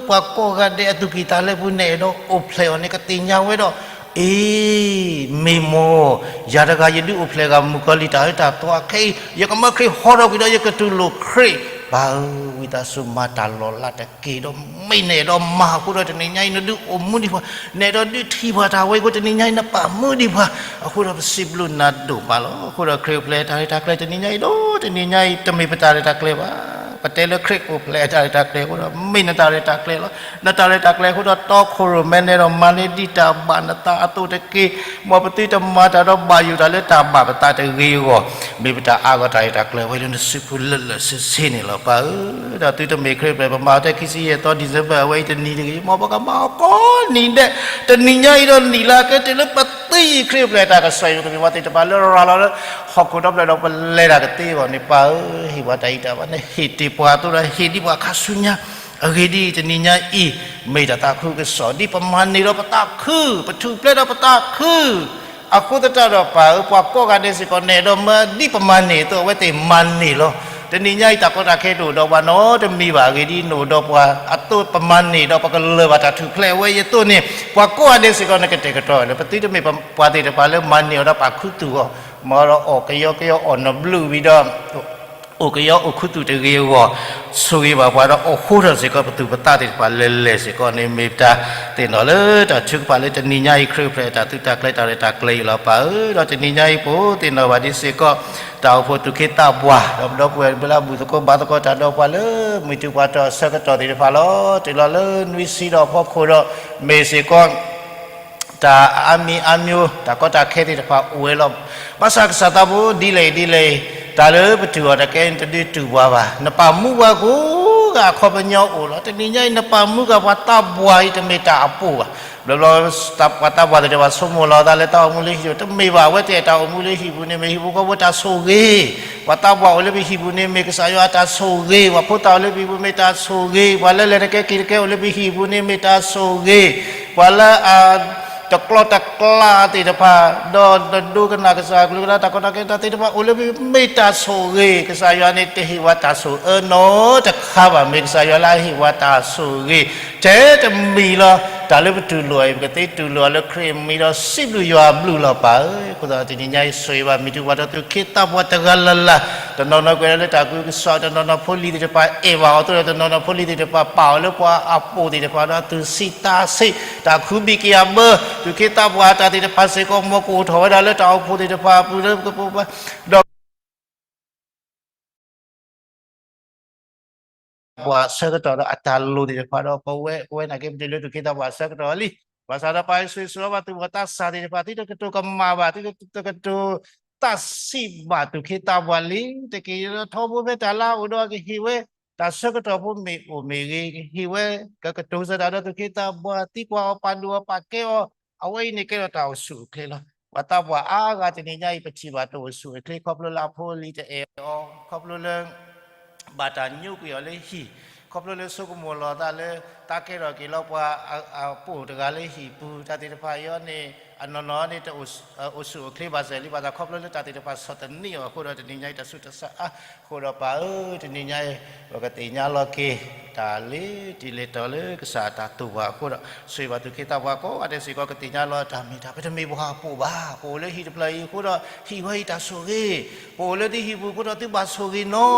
ပှၤကိးဂၤဒဲးအသူၣ်ကံၢ်သးလဲပူၤ နအဲၣ်ဒိးအိၣ်ဖျဲၣ်အီၤန့ၣ် ကသ့ၣ်ညါဝဲဒီး အ့, မ့ၢ်မ့ၢ်, ယၤတဂၤယဒုးအိၣ်ဖျဲၣ်ဂၤမုၣ်ကီၤလံၢ်တၢ်အၢတၢ်သီအခဲအံၤ ယကမၢခရံာ်ဟီထီၣ်ကွံာ်ဒီး ယကတူၢ်လိာ်ခရံာ်. ပၢ်ဧၢ, ဝံသးစူၤမၤတၢ်လီၤလးတက့ၢ်ဒီး မ့ၢ်နအဲၣ်ဒိးမၤအဃိဒီး တနံၤညါအံၤ နဒုးအိၣ်မူဒံးပှၤ, နအဲၣ်ဒိးဒုးထံၣ်ပှၤတၢ်ဝဲအဃိ တနံၤညါအံၤ နပာ်မူဒံးပှၤ. အဃိဒီးပစံးဘျုးနၤဒိၣ်မးလီၤ. အဃိဒီးခရံာ်အိၣ်ဖျဲၣ်တၢ်ရဲၣ်တၢ်ကျဲၤတနံၤညါအံၤဒီး တနံၤညါအံၤ တမ့ၢ်ပတၢ်ရဲၣ်တၢ်ကျဲၤဘၣ်. ပတဲလၢခရံာ်အိၣ်ဖျဲၣ်တၢ်ရဲၣ်တၢ်ကျဲၤအဃိဒီး မ့ၢ်နတၢ်ရဲၣ်တၢ်ကျဲၤလီၤ. နတၢ်ရဲၣ်တၢ်ကျဲၤအဃိဒီး တီခိၣ်ရိၣ်မဲနအဲၣ်ဒိးမၤန့ၢ်ဒံးတၢ်ဘၣ်နသးအသိးတက့ၢ်. မ်ပသုတမၤတၢ်ဒီးဘၣ်ယိၣ်တၢ်လၢတၢ်ဘၣ်ပသးတဂ့ၤအဂီၢ်, မ့ၢ်ပတၢ်အါဂီၢ်တၢ်ရဲၣ်တၢ်ကျဲၤဝဲလၢနစုပူၤလၢာ်လၢာ်ဆ့ဆ့န့ၣ်လီၤ. ပၢ်ဧၢ, ဒီးသုတမ့ၢ်ခရံာ်အိၣ်ဖျဲၣ် ပမၤအီၤထဲခံဆံယဲၢ်သီ December အဝဲအံၤတနံၤတဂ့ၤ, မ်ပကမၤအီၤကိးနံၤဒဲး, တနံၤညါအံၤဒီးနံၣ်လၢအကတၢၢ်လၢပသံအံၤ ခရံာ်အိၣ်ဖျဲၣ်တၢ်ကစီၣ်အံၤ ကမ့ၢ်ပှၤသ့ၣ်တဖၣ်လၢရၤလီၤလၢ ဟီၣ်ခိၣ်ဒီဖျၢၣ်ဒီးပလဲၤတၢ်ကသ့အဂီၢ်န့ၣ် ပၢ်ဧၢ, ဟ့ၣ်ပှၤတၢ်အံးတၢ်ဘၣ်န့ၣ် ဟ့ၣ်တ့ၢ်ပှၤအသိးဒီး ဟ့ၣ်ဒံးပှၤခါဆူညါ. အဂ့ၢ်ဒ်အံၤ တနံၤညါအံၤ မ့ၢ်တၢ်သးခုကစီၣ် ဒ်ပမၤန့ၢ်ဒီးပသးခု, ပထူၣ်ဖျဲးဒီးပသးခု အဃိသတးဒီးပၢ်ဧၢ, ပှၤကိးဂၤဒဲးစ့ၢ်ကီး နအဲၣ်ဒိးမၤဒ်ပမၤန့ၢ်အသိး အဝဲသ့ၣ်မၤန့ၢ်လီၤ. တနံၤညါအံၤ တၢ်ကီတၢ်ခဲတအိၣ်ဒီးပှၤနီတမံၤဘၣ်. အဂ့ၢ်ဒ်အံၤ နအိၣ်ဒီးပှၤအသိး ပမၤန့ၢ်ဒီးပကလၢၤဘၣ်တၢ်ထူၣ်ဖျဲးဝဲအံၤအသိးန့ၣ် ပှၤကိးဂၤဒဲးစ့ၢ်ကီး နကတဲာ်ကတီၤလၢ ပသုတမ့ၢ်ပှၤသ့ၣ်တဖၣ်လၢမၤန့ၢ်အီၤဒီးပာ်ခူသူၣ်အီၤ, မ်ဒီးအီၣ်ကယီကယီအီၣ်နဘျုးဝံၤဒီး အိၣ်ကယီအိၣ်ခူသူၣ်တဂ့ၤအဂီၢ်, ဆိၣ်ဂ့ၤဘၣ်ပှၤဒီးအိၣ်ဃိထီၣ်စ့ၢ်ကီးပသူၣ်ပသးသ့ၣ်တဖၣ်လဲၤလဲၤစ့ၢ်ကီးန့ၣ် မ့ၢ်ပတၢ်သ့ၣ်နီၣ်လၢတၢ်ထုကဖၣ်လၢတနံၤညါအံၤ ခရံာ်အိၣ်ဖျဲၣ်အတၢ်သုးတၢ်ကျဲၤတၢ်ရဲၣ်တၢ်ကျဲၤအံၤလီၤပၢ်ဧၢ. ဒီးတနံၤညါအံၤပအိၣ်သ့ၣ်နီၣ်ဘၣ်ဒ်စ့ၢ်ကီး တၢ်အိၣ်ဖှိၣ်သူၣ်က့သးပှၢ် ဒီးပဒီပုၢ်ဝဲၢ်လၢအဘူၣ်သကိးဘါသကိးတၢ်ဒီးပှၤလၢ မုၢ်တူၢ်ပှၤတီၢ်အဆၢကတီၢ်သ့ၣ်တဖၣ်လီၤ. တုၤလီၤလၢနွံဆံဒီးအဖီခိၣ်ဒီး မ့ၢ်စ့ၢ်ကီး တၢ်အါမံၤအါမံၤ တၢ်ကီတၢ်ခဲသ့ၣ်တဖၣ်အိၣ်ဝဲလီၤ. ဘၣ်ဆၣ်ကစၢ်သးဘိဒ်လဲၣ်ဒ်လဲၣ်, တၢ်လၢပတူၢ်အီၤတကဲန့ၣ် တဒုးတူၢ်ပှၤဘၣ်. နပာ်မူပှၤကိးဂၤအခီပညီအိၣ်လီၤ. တနံၤညါအံၤ နပာ်မူဃာ်ပှၤသးပှၢ်အံၤ တမ့ၢ်တၢ်အပိၢ်ဘၣ်. ဘျီဘျီ ပှၤသးပှၢ်သ့ၣ်တဖၣ် ဆိကမိၣ်လီၤသးလၢတၢ်အိၣ်မူလၢဟံၣ် တမ့ၢ်ဘၣ်. အဝဲသ့ၣ်အတၢ်အိၣ်မူလၢဟံၣ်ပူၤန့ၣ် မ့ၢ်ဟံၣ်ဖိဃီဖိတၢ်ဆိၣ်ဂ့ၤ, ပှၤသးပှၢ်အိၣ်လၢပဟံၣ်ပူၤန့ၣ် မ့ၢ်ကစၢ်ယွၤအတၢ်ဆိၣ်ဂ့ၤ, ပှၤဖိသၣ်အိၣ်လၢပဟံၣ်ပူၤ မ့ၢ်တၢ်ဆိၣ်ဂ့ၤ, ပှၤလၢလဲၤတကဲက့ၤတကဲအိၣ်လၢပဟံၣ်ပူၤန့ၣ် မ့ၢ်တၢ်ဆိၣ်ဂ့ၤ, ပှၤလၢအ တကျီတကျးသ့ၣ်တဖၣ်, ဒီးနဒိကနၣ်ကစၢ်အကလုၢ်ကထါ တၢ်ကီတၢ်ခဲတၢ်သ့ၣ်တဖၣ်အိၣ်လၢပဟံၣ်ပူၤ မ့ၢ်တၢ်ဆိၣ်ဂ့ၤ. ကစၢ်ယွၤန့ၣ် တဟ့ၣ်ပှၤတၢ်ဆိၣ်အၢနီတခါဘၣ်. မ့ၢ်ကစၢ်ယွၤလၢအဟ့ၣ်ပှၤတၢ်ဆိၣ်ဂ့ၤ ထဲတမံၤလီၤ. တၢ်လၢပတူၢ်လိာ်အံၤ ပကသ့တူၢ်လိာ်အီၤလၢခရံာ်အမံၤဒီး စံးဘျုးယွၤအဘျုးလီၤပၢ်ဧၢ. အဃိသတး တနံၤညါအံၤ ဆိၣ်ဂ့ၤဘၣ် မုၢ်တူၢ်ပှၤတီၢ်သူၣ်က့သးပှၢ်တဂၤလၢ်လၢ်, တနီၤနီၤကွဲးလၢတၢ်ကူကစီၣ်, တနီၤနီၤဖိလံၤသ့ၣ်တဖၣ်အဲၣ်ဘၣ်အီၤအသိးဒီး တနီၤနီၤဖိလံၤသ့ၣ်တဖၣ်ပာ်အီၤလၢပှၤအ ပိၣ်သ့ၣ်တဖၣ်ဒီး သူၣ်ဆံးသးဆံး, တၢ်ခူဘံၣ်ကယၤဘၢ, သူၣ်က့သးပှၢ်တၢ်သ့ၣ်တဖၣ်စ့ၢ်ကီး မ်ကအိၣ်ထီၣ်ဝဲဒၣ်လၢတၢ်အိၣ်ဖှိၣ်သ့ၣ်တဖၣ်အပူၤလၢပကပိာ်ပှၤ, ဒီး ပှၤအဆၢကတီၢ်ဒီးအတၢ်လိၣ်သ့ၣ်တဖၣ်ဒီး ပဝဲ ပဝဲနာ်က့ ပတုၤလၢသူၣ်က့သးပှၢ်အဆၢကတီၢ်လံ. ဘၣ်ဆၣ်ဒီးပၢ်ဆိၣ်ဂ့ၤဆိၣ်ဝါဘၣ်သူၣ်ဘီၣ်သးစၢ်သ့ၣ်တဖၣ် သုတကတိၤကမၣ်ဘၣ်, သုတကတိၤသးဆံးဘၣ်သူၣ်က့သးပှၢ်လံတက့ၢ်. ဒီးထီဘိဖဲတၢ်လၢအအိၣ်ဒီးကဟ့ၣ်ဝဲ တၢ်ဆၢကတီၢ်ဖိမ့ၢ်အိၣ်မ့ၢ်ဂ့ၤ, ကဟ့ၣ်ဝဲ ကကတိၤစၢၤတၢ်ဒီးသူၣ်က့သးပှၢ်, သံကွၢ်အီၤ ပာ်ဒိၣ်အီၤ ပာ်ကဲအီၤ, အဝဲအံၤန့ၣ်ကဲထီၣ်တၢ်အိၣ်ဆူၣ်အိၣ်ချ့လီၤ. ပှၤသးပှၢ်အါဂၤတနံၤညါအံၤ ပထံၣ်ဘၣ်တအိၣ်ဆူၣ်အိၣ်ချ့ ခီဖျိလၢအဖိအလံၤတအဲၣ်အီၤ, ခီဖျိလၢ ဘၣ်တၢ်ညိကွံာ်အီၤလၢဟံၣ်, ခီဖျိလၢဆိကမိၣ်လီၤသးလၢ သးကဲထီၣ်က့ၤလီၤပှၤအ အပိၢ်တဂၤလၢဟံၣ်ပူၤ တၢ်သ့ၣ်တဖၣ်အံၤန့ၣ် အနီၢ်နီၢ်န့ၣ် တအိၣ်ဆူၣ်အိၣ်ချ့ဘၣ်စၢၤလံ ဘၣ်ဆၣ်ခီဖျိလၢတၢ်သ့ၣ်တဖၣ်ဆီၣ်သနံးအီၤအဃိဒီး တနံၤညါအံၤတၢ်ဆူးတၢ်ဆါအါအဃိဒီး ပၢ်ဧၢ, တနံၤညါအံၤ ပကသ့ၣ်ညါလီၤက့ၤ တၢ်လၢတံၢ်လၢတီၤလၢကစၢ်အတၢ်သူၣ်ပှၢ်အဃိဒီး ဆိၣ်ဂ့ၤဘၣ်သူၣ်က့သးပှၢ်ကိးဂၤဒဲးစ့ၢ်ကီး ကသ့ၣ်ညါလီၤတၢ်မ့ၢ်တၢ် ပတမ့ၢ်ပှၤအပိၢ်ဘၣ်. ပအိၣ်လၢဟံၣ်တဖျၢၣ်အံၤအဃိဒီး ဟံၣ်ဝဲအံၤတၢ်ဆိၣ်ဂ့ၤ, ပအိၣ်လၢသုဟံၣ်ပူၤအဃိဒီး သုဘၣ်ဆိၣ်ဂ့ၤနီၢ်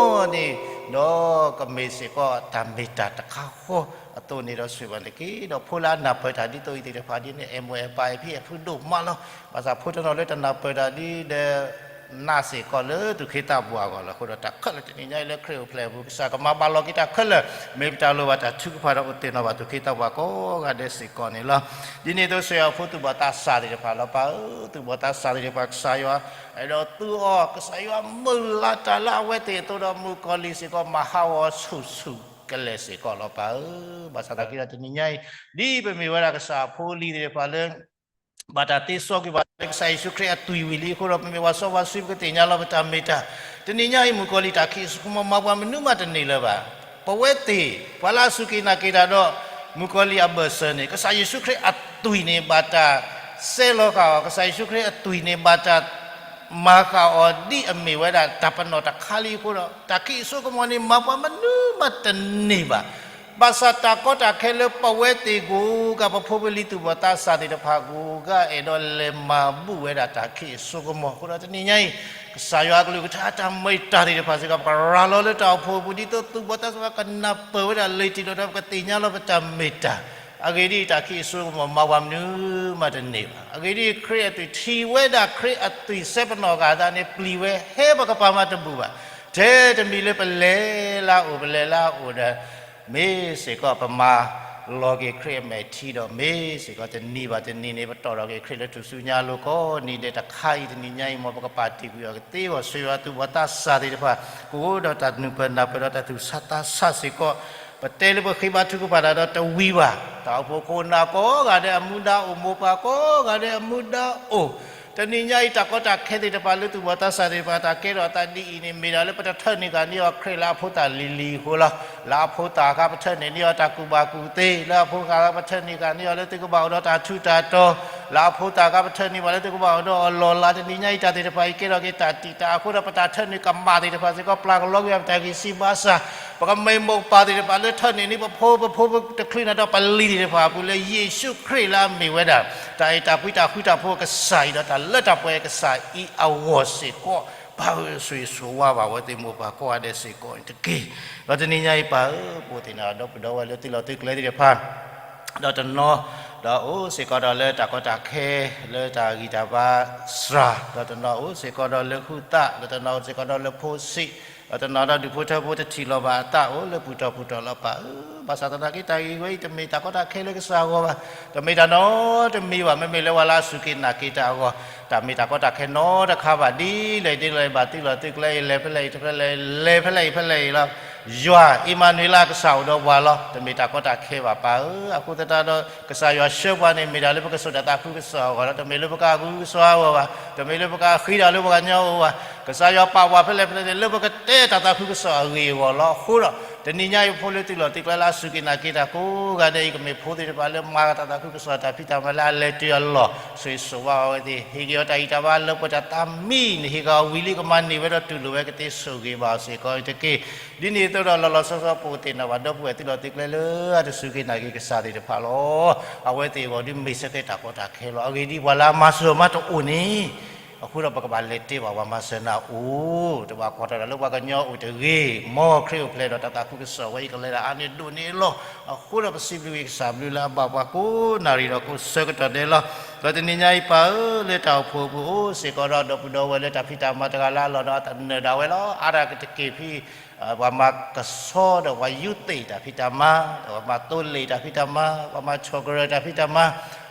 န့ၣ်, ဒီးကမ့ၢ်စ့ၢ်ကီးတၢ်မ့ၢ်တၢ်တခါဃီအသိးန့ၣ်ဒီး ဆိၣ်ဂ့ၤဘၣ်န့ၣ်တက့ၢ်. ဒီးဖိလၢအနၢ်ပၢၢ်တၢ်ဒ်သိးအံၤသ့ၣ်တဖၣ်ဒ်န့ၣ် အဲၣ်မိၢ်အဲၣ်ပၢ်အဲၣ်ဖံအဲၣ်ဖုဒိၣ်မးလီၤ. ဘၣ်ဆၣ်ဖိတနီၤလၢတနၢ်ပၢၢ်တၢ်ဒ်ဒီး နာ်စ့ၢ်ကီးလၢသူၣ်က့သးပှၢ်အဂီၢ်လီၤ. အဃိဒီးတၢ်ခဲလၢာ်တနံၤညါအံၤလၢခရံာ်အိၣ်ဖျဲၣ်အပူၤ ကစၢ်ကမၤဘၣ်လီၤက့ၤတၢ်ခဲလၢာ်, မ့ၢ်ပတၢ်လိၣ်ဘၣ်တၢ်ထုကဖၣ်ဒီးအိၣ်သ့ၣ်နီၣ်ဘၣ်သူၣ်က့သးပှၢ်ကိးဂၤဒဲးစ့ၢ်ကီးန့ၣ်လီၤ. ဒ်န့ၣ်အသိး ဆိၣ်ဂ့ၤအဖိသူၣ်ဘီၣ်သးစၢ်သ့ၣ်တဖၣ်လီၤ. ပၢ်ဧၢ, သူၣ်ဘီၣ်သးစၢ်သ့ၣ်တဖၣ် ကစၢ်ယွၤ အဲၣ်ဒိးသူအီၤ, ကစၢ်ယွၤမုၢ်လၢ်တၢ်လၢအဝဲသ့ၣ်အသိးဒီး မုၣ်ကီၤလံၢ်စ့ၢ်ကီး မၤဟးဂီၤဆူၣ်ဆူၣ်ကလဲာ်စ့ၢ်ကီးလီၤ ပၢ်ဧၢ. ဘၣ်ဆၣ်သနာ်က့ဒီးတနံၤညါအံၤ ဒ်ပမ့ၢ်ဝဲဒၣ်ကစၢ်အဖိအလံၤသ့ၣ်တဖၣ်လၢ ဘၣ်တၢ်သ့စီကွံာ်ဘၣ်လၢကစၢ်ယ့ၣ်ၡူးခရံာ်အသွံၣ်ဝံၤလံအဃိဒီး ပမ့ၢ်ပှၤစီပှၤဆှံ ပကသ့ၣ်ညါလီၤပတၢ်မ့ၢ်တၢ်. တနံၤညါအံၤ မုၣ်ကီၤလံၢ်တၢ်ခံးအစိကမီၤ မၤပှၤမနုၤမးတန့ၢ်လၢၤဘၣ်. ပဝဲသ့ၣ် ပှၤလၢအစူၢ်က့ၤနာ်က့ၤတၢ်ဒီး မုၣ်ကီၤလံၢ်အဘၢၣ်စၢၤန့ၣ် ကစၢ်ယ့ၣ်ၡူးခရံာ်အသွံၣ်န့ၣ် ဘၣ်တၢ်စဲလီၤဃာ်အီၤ, ကစၢ်ယ့ၣ်ၡူးခရံာ်အသွံၣ်န့ၣ် ဘၣ်တၢ် မၤဃာ်အီၤဒ်အမ့ၢ်ဝဲဒၣ်တၢ်ပနီၣ်တခါလံအဃိဒီး တၢ်ခံးအစိကမီၤန့ၣ် မၤပှၤမနုၤမးတန့ၢ်ဘၣ်. ဘၣ်ဆၣ်တၢ်ကီတၢ်ခဲလၢပဝဲသ့ၣ်ကိးဂၤ ပဖိပလံၤသူၣ်ဘီၣ်သးစၢ်သ့ၣ်တဖၣ်ကိးဂၤ အဲၣ်ဒိးလဲၤမၤဘူၣ်ဝဲဒၣ်တၢ်ခံးအစိကမီၤအဃိဒီး တနံၤညါအံၤ ကစၢ်ယွၤအကလုၢ်ကထါတၢ်မ့ၢ်တၢ်သ့ၣ်တဖၣ်စ့ၢ်ကီး ပကရၤလီၤလၢတၢ်အိၣ်ဖှိၣ်အပူၤ ဒ်သိးသူၣ်ဘီၣ်သးစၢ်ကနၢ်ပၢၢ်ဝဲဒၣ်လၢတံၢ်လီၤဒီး ပကသ့ၣ်ညါလီၤပတၢ်မ့ၢ်တၢ်. အဂ့ၢ်ဒ်အံၤ, တၢ်ခံးအစိကမီၤ မၤပှၤမနုၤမးတန့ၢ်ဘၣ်. အဂ့ၢ်ဒ်အံၤ, ခရံာ်အသွံၣ်ထံၣ်ဝဲဒၣ်ခရံာ်အသွံၣ်စဲပနီၣ်အဂၤသးန့ၣ် ပျံၤဝဲ ဟဲပကပၤမးတဘူၣ်ဘၣ်. ထဲတမံၤလၢပလဲၤလၢအအိၣ် ပလဲၤလၢအအိၣ်ဒီး မ့ၢ်စ့ၢ်ကီးပမၤလီၤက့ၤခရံာ်အမဲာ်ထံဒီး မ့ၢ်စ့ၢ်ကီးတနံၤဘၣ်တနံၤန့ၣ် ပတီၢ်ထီၣ်က့ၤခရံာ်လၢထူၣ်စုညါအလိၤကိးနံၤဒဲးတခါအံၤ တနံၤညါအံၤ မ်ပကပာ်တ့ၢ်ကွံာ်အီၤကသ့အဂီၢ် ဆိၣ်ဂ့ၤအီၤသူၣ်ဘီၣ်သးစၢ်သ့ၣ်တဖၣ် ကအိၣ်ဒီးတၢ်နုာ်ပၢၢ်နၢ်ပၢၢ်ဒီးတၢ်သူၣ်ဆါသးဆါစ့ၢ်ကီး ပတဲလၢပဃ့ဘါထုကဖၣ်တၢ်ဒီးတဝံၤဘၣ်. တၢ်အိၣ်ဖှိၣ်ခိၣ်နၢ်ကိးဂၤဒဲးအမူဒါအိၣ်, မိၢ်ပၢ်ကိးဂၤဒဲးအမူဒါအိၣ်. တနံၤညါအံၤ တၢ်ကီတၢ်ခဲသ့ၣ်တဖၣ်လၢသူၣ်ဘီၣ်သးစၢ်သ့ၣ်တဖၣ် တၢ်ကဲထီၣ်အသးဒ်အံၤန့ၣ် မ့ၢ်ဒၣ်လၢပတထၢနုာ်ဃာ်န့ၢ်အီၤခရံာ်လၢအဖိသၣ်လံၤလံၤအဃိလီၤ. လၢအဖိသၣ်အခါ ပထၢနုာ်န့ၢ်အီၤတၢ်ကူၣ်ဘၣ်ကူၣ်သ့, လၢအဖိသၣ်အခါ ပထၢနုာ်ဃာ်န့ၢ်အီၤလၢသုကဘၣ်အိၣ်ဒီးတၢ်ထူးတၢ်တီၤ, လၢအဖိသၣ်အခါ ပထၢနုာ်ဘၣ်လၢသုကဘၣ်အိၣ်ဒီးအလီၢ်လၤ. တနံၤညါအံၤ တၢ်သ့ၣ်တဖၣ်အံၤ ကဲထီၣ်က့ၤတၢ်တံာ်တာ်အဃိဒီး ပတၢ်ထၢနုာ်ကမၣ်သ့ၣ်တဖၣ်စ့ၢ်ကီး ပျၢ်ကလီကွံာ်ပတၢ်ဂံၢ်စၢ်ဘါစၢ်, ပကမ့ၢ်မိၢ်ပၢ်သ့ၣ်တဖၣ်လၢထၢနုာ်န့ၢ် ပဖိပဖိပတချုးန့ၣ်ဒီးပလံၤသ့ၣ်တဖၣ်အပူၤ လၢယ့ၣ်ၡူးခရံာ်လၢအမ့ၢ်ဝဲဒၣ် တၢ်အဲၣ်တၢ်ကွံတၢ်ဃူတၢ်ဖိးအကစၢ်အံၤဒီး တၢ်လၢတၢ်ပှဲၤအကစၢ်အံၤအဂီၢ်စ့ၢ်ကီး ပၢ်ဧၢ ဆိၣ်ဂ့ၤဆိၣ်ဝါဘၣ်ဝဲသ့ၣ်မိၢ်ပၢ်ကိးဂၤဒဲးစ့ၢ်ကီးတက့ၢ်. ဒီးတနံၤညါအံၤပၢ်ဧၢ ပအိၣ်သ့ၣ်နီၣ်ဒီပုၢ်ဒီဝဲၢ်လၢသုးလီၢ်သုးကျဲသ့ၣ်တဖၣ် ဒီးတနီၤ ဒီးအိၣ်စ့ၢ်ကီးဒီးလၢတၢ်ကီတၢ်ခဲ လၢတၢ်ဂံၢ်တၢ်ဘါစှၤ, ဒီးတနီၤအိၣ်စ့ၢ်ကီးဒီးလၢဟုသၣ်, ဒီးတနီၤအိၣ်စ့ၢ်ကီးဒီးလၢဖိဆံး, ဒီးတနီၤဒီးဒူၣ်ဖိထၢဖိတထံၣ်လီၤဘၣ်အသး အိၣ်လၢပူၤတီၢ်ပူၤတီၢ်လီၤပၢ်ဧၢ. ဘၣ်ဆၣ်သနာ်က့တၢ်ဂ့ၢ်ဝဲအံၤ တမ့ၢ်တၢ်ကီတၢ်ခဲလၢကစၢ်အဂီၢ်ဘၣ်, တမ့ၢ်တၢ်နီတမံၤဘၣ်, မ့မ့ၢ်လၢပှၤလၢအစူၢ်က့ၤနာ်က့ၤတၢ်အဂီၢ်, တၢ်မ့ၢ်တၢ်ကီတၢ်ခဲနီတခါဘၣ်, ဒ်လဲၣ်ဒ်လဲၣ်ဘၣ်သုးလီၢ်သုးကျဲအံၤ လဲၤဖဲလဲၣ်အံၤ တဖဲလဲၣ် လဲၤဖဲလဲၣ်အံၤဖဲလဲၣ်အံၤလီၤ. ယွၤ အံၣ်မၤနူၤအ့လး ကစၢ်အိၣ်ဒီးပှၤလီၤ. တမ့ၢ်တၢ်ကီတၢ်ခဲဘၣ်ပၢ်ဧၢ. အဃိသတးဒီး ကစၢ်ယွၤဆှၢပှၤန့ၣ် မ့ၢ်ဒၣ်လၢပကစိာ်တၢ်သးခုကစီၣ်အဂီၢ်လီၤ. တမ့ၢ်လၢပကအဂုၤကစီၣ်အဂီၢ်ဘၣ်, တမ့ၢ်လၢပကဃ့တၢ်လၢပှၤကညီအဂီၢ်ဘၣ်. ကစၢ်ယွၤပာ်ပှၤဖဲလဲၣ်ဖဲလဲၣ်န့ၣ် လၢပကတဲတၢ်သးခုကစီၣ်အဂ့ၢ်အဂီၢ်လီၤ. အဃိဒီး တနံၤညါအံၤ ဖိလၢသုးလီၢ်သုးကျဲလၢအစူၢ်က့ၤနာ်က့ၤတၢ်ကိးဂၤဒဲးအံၤ ကမ့ၢ်ဖိသ့ၣ်တဖၣ်လၢမၤတၢ်သးခုကစီၣ်တၢ်ဖံးတၢ်မၤလၢအလဲၤတုၤအလီၢ် ဆိၣ်ဂ့ၤဆိၣ်ဝါအဝဲသ့ၣ်, ဟ့ၣ်က့ၤအီၤတၢ်ဂံၢ်တၢ်ဘါလၢပှဲၤတၢ်သးမံန့ၣ် ဟ့ၣ်က့ၤအီၤဝံၤလံ ကမၤန့ၢ်ဝဲဒီးတူၢ်လိာ်ဝဲ ကသ့ဆိၣ်ဂ့ၤဘၣ်အီၤစ့ၢ်ကီးတက့ၢ်. ဒ်န့ၣ်အသိးဒီး လီၤလီၤဆီဆီပအိၣ်သ့ၣ်နီၣ်ဘၣ်ဒီပုၢ်ဝဲၢ်သုးလီၢ်သုးကျဲလၢအတစူၢ်က့ၤနာ်က့ၤကစၢ်သ့ၣ်တဖၣ်လီၤ. အဝဲသ့ၣ်အဂီၢ်ဒုးမ့ၢ်စ့ၢ်ကီးတၢ်ကီတၢ်ခဲလီၤ. အဂ့ၢ်ဒ်အံၤ ပှၤလၢအမၤစၢၤမၤတအိၣ်န့ၣ် အဃိဒီးပကဘၣ်လဲၤတဲဘၣ်ပှၤမၤစၢၤနၤအိၣ်, တဘၣ်ကွၢ်ထီၣ်တၢ်လၢပှၤကညီအိၣ်တဂ့ၤ, မ်ခရံာ်အိၣ်ဖျဲၣ်ဒီးတၢ်သးခုကစီၣ်ဝဲအံၤ ကလဲၤဒၣ်အါန့ၢ်ဒိၣ်န့ၢ်အလီၢ်. အဃိဒီးပစံးဘျုးက့ၤကစၢ်ဘျုးလၢအဘၣ်ပှၤကိးနၣ်ရံၣ်ဒီးကိးဆၢကတီၢ်ဒဲးလီၤ. ဒီးတနံၤညါအံၤပၢ်ဧၢ လၢတၢ်အိၣ်ဖှိၣ်အပူၤအိၣ်စ့ၢ်ကီးဒီးဒီပုၢ်ဒီဝဲၢ်လၢတၢ်ဖံးတၢ်မၤတဂၤလၢအလီၢ်ဒီးအသနၢၣ်ဒၣ်ဝဲလီၤ. အါတက့ၢ်ဖဲ ပှၤမၤကဆှီဒီးပှၤယူးသ့ၣ်တၢ်ဖံးတၢ်မၤ, ဒီးပှၤမၤသိလ့ၣ်တၢ်ဖံးတၢ်မၤ, ပှၤမၤဆီၣ်ကရၢၢ်တၢ်ဖံးတၢ်မၤ,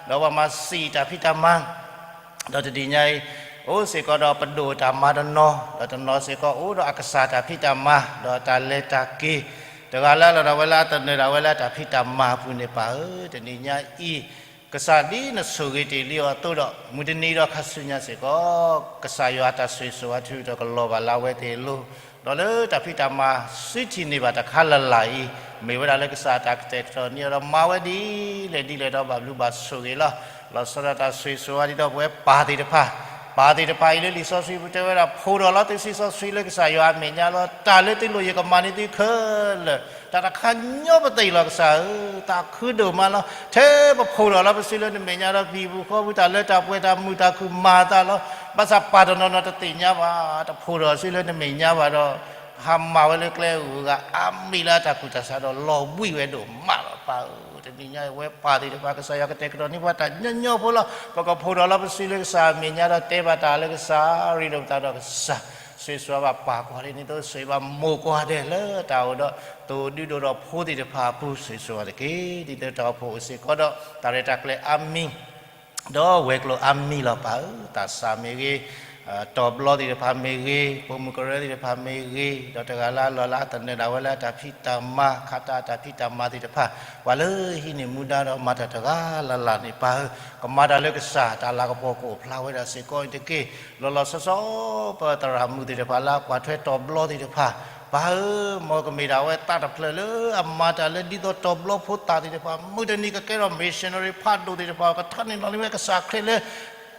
ဒီးပှၤမၤစံာ်တၢ်ဖံးတၢ်မၤ ဒီးတနံၤညါအံၤ အိၣ်စ့ၢ်ကီးဒီးပဒိၣ်တၢ်မၤတနီၤ, ဒီးတနီၤစ့ၢ်ကီးအိၣ်ဒီးအကစၢ်တၢ်ဖံးတၢ်မၤ, ဒီးတၢ်လဲၤတၢ်က့ၤ, တဂၤလၢအလီၢ်ဒၣ်ဝဲလၢအသနၢၣ်ဒၣ်ဝဲလၢတၢ်ဖံးတၢ်မၤအပူၤန့ၣ်ပၢ်ဧၢ, တနံၤညါအံၤ ကစၢ်ဒ်နဆိၣ်ဂ့ၤတ့ၢ်လံအီၤအသိးဒီး မုၢ်တနံၤဒီးခါဆူညါစ့ၢ်ကီး ကစၢ်ယွၤအတၢ်ဆိၣ်ဂ့ၤဆိၣ်ဝါထုကလီၤဘၣ်လၢအဝဲသ့ၣ်အလိၤ, ဒီးလၢတၢ်ဖံးတၢ်မၤစုထံၣ်န့ၢ်ဘၣ်တခါလၢ်လၢ်အံၤ မ့ၢ်ဝဲဒၣ်လၢကစၢ်အတၢ်ကတဲာ်ကတီၤန့ၢ်အီၤဒီးမၤဝဲဒ်လဲၣ်ဒ်လဲၣ်ဒီး ဘၣ်ဘျုးဘၣ်ဆိၣ်ဂ့ၤလီၤ. လီၤဆီဒၣ်တၢ်ဆိၣ်ဂ့ၤဆိၣ်ဝါဒ်သိးပဝဲပၢ်သ့ၣ်တဖၣ်, ပၢ်သ့ၣ်တဖၣ်အံၤလၢလံာ်စီဆှံပူၤတဲဝဲဒၣ် ဖှိၣ်ထီၣ်လီၤသုစုစီဆှံလၢကစၢ်ယွၤအမဲာ်ညါလီၤ. တၢ်လၢသုလိၣ်ယကမၤန့ၢ်သုခဲလၢာ်, တၢ်တခါညီပသ့ၣ်လီၤကစၢ်ဧၢ, သးခုဒိၣ်မးလီၤ. ထဲပဖှိၣ်ထီၣ်လီၤပစုလၢနမဲာ်ညါဒီး ပဟံၣ်ပူၤဃီပူၤ တၢ်လၢတၢ်ပှဲၤတၢ်မုာ်တၢ်ခုၣ်မၤအသးလီၤ. ဘၣ်ဆၣ်ပာ်တနီၤနီၤတသ့ၣ်ညါဘၣ်, တဖှိၣ်ထီၣ်စုလၢနမဲာ်ညါဘၣ်ဒီး ဟးမၤဝဲလၢကျဲအဂုၤအဂၤ အါမံၤလၢအတၢ်ကူၣ်တၢ်ဆးဒီးလီၤဘှံးဝဲဒိၣ်မးလီၤ. ပၢ်ဧၢ, တနံၤညါအံၤ ဝဲပၢ်သ့ၣ်တဖၣ်ကစၢ်ယွၤကတဲာ်ကတီၤန့ၢ်ပှၤတၢ်ညီညီဖိလီၤ. ပကဖှိၣ်ထီၣ်လီၤပစုလၢကစၢ်အမဲာ်ညါဒီးတဲဘၣ်တၢ်လၢကစၢ် ရ့လိာ်ပသးဒီးကစၢ် ဆိၣ်ဂ့ၤဆိၣ်ဝါဘၣ်ပၢ်ကိးဂၤဒဲးန့ၣ် သိးဆိၣ်ဂ့ၤဘၣ်မိၢ်ကိးဂၤဒဲးလၢတၢ်အိၣ်ဒီး သိးဒုးဒိၣ်ဒီးဖိသ့ၣ်တဖၣ်အပူၤ ဆိၣ်ဂ့ၤဆိၣ်ဝါတက့ၢ်. ဒ်သိးတၢ်အိၣ်ဖှိၣ်အိၣ်စ့ၢ်ကီးဒီး တၢ်ရဲၣ်တၢ်ကျဲၤအါမံၤ ဒီးဝဲၤကျိၤအါမံၤလီၤပၢ်ဧၢ, သးစၢ်မ့ၢ်ဂ့ၤ, တီၤဘျီသ့ၣ်တဖၣ်မ့ၢ်ဂ့ၤ, ပိာ်မုၣ်ကရၢသ့ၣ်တဖၣ်မ့ၢ်ဂ့ၤ, ဒီးတဂၤလၢအလီၢ်လၢအသနၢၣ်ဒၣ်ဝဲလၢအတၢ်ဖံးတၢ်မၤ ခးတၢ်အတၢ်ဖံးတၢ်မၤသ့ၣ်တဖၣ်, ပှၤလၢဟံးန့ၢ်မူဒါဒီးမၤတၢ်တဂၤလၢ်လၢ်န့ၣ် ပၢ်ဧၢ, ကမၤတၢ်လၢကစၢ် တၢ်လၤကပီၤကအိၣ်ဖျါဝဲဒၣ်စ့ၢ်ကီးအံၤတက့ၢ်. လီၤလီၤဆီဆီ ပသရၣ်မုၣ်သ့ၣ်တဖၣ်လၢအကွၢ်ထွဲတီၤဘျီသ့ၣ်တဖၣ်, ပၢ်ဧၢ, မ်ကမ့ၢ်ဒၣ်ဝဲသးတဖျၢၣ်လၢအမၤတၢ်လၢဒ်သိးတီၤဘျီဖိသၣ်သ့ၣ်တဖၣ် မုၢ်တနံၤကကဲထီၣ် missionary ဖးဒိၣ်သ့ၣ်တဖၣ် ကထီၣ်န့ၢ်လီၤန့ၢ်ဝဲကစၢ်ခရံာ်လၢ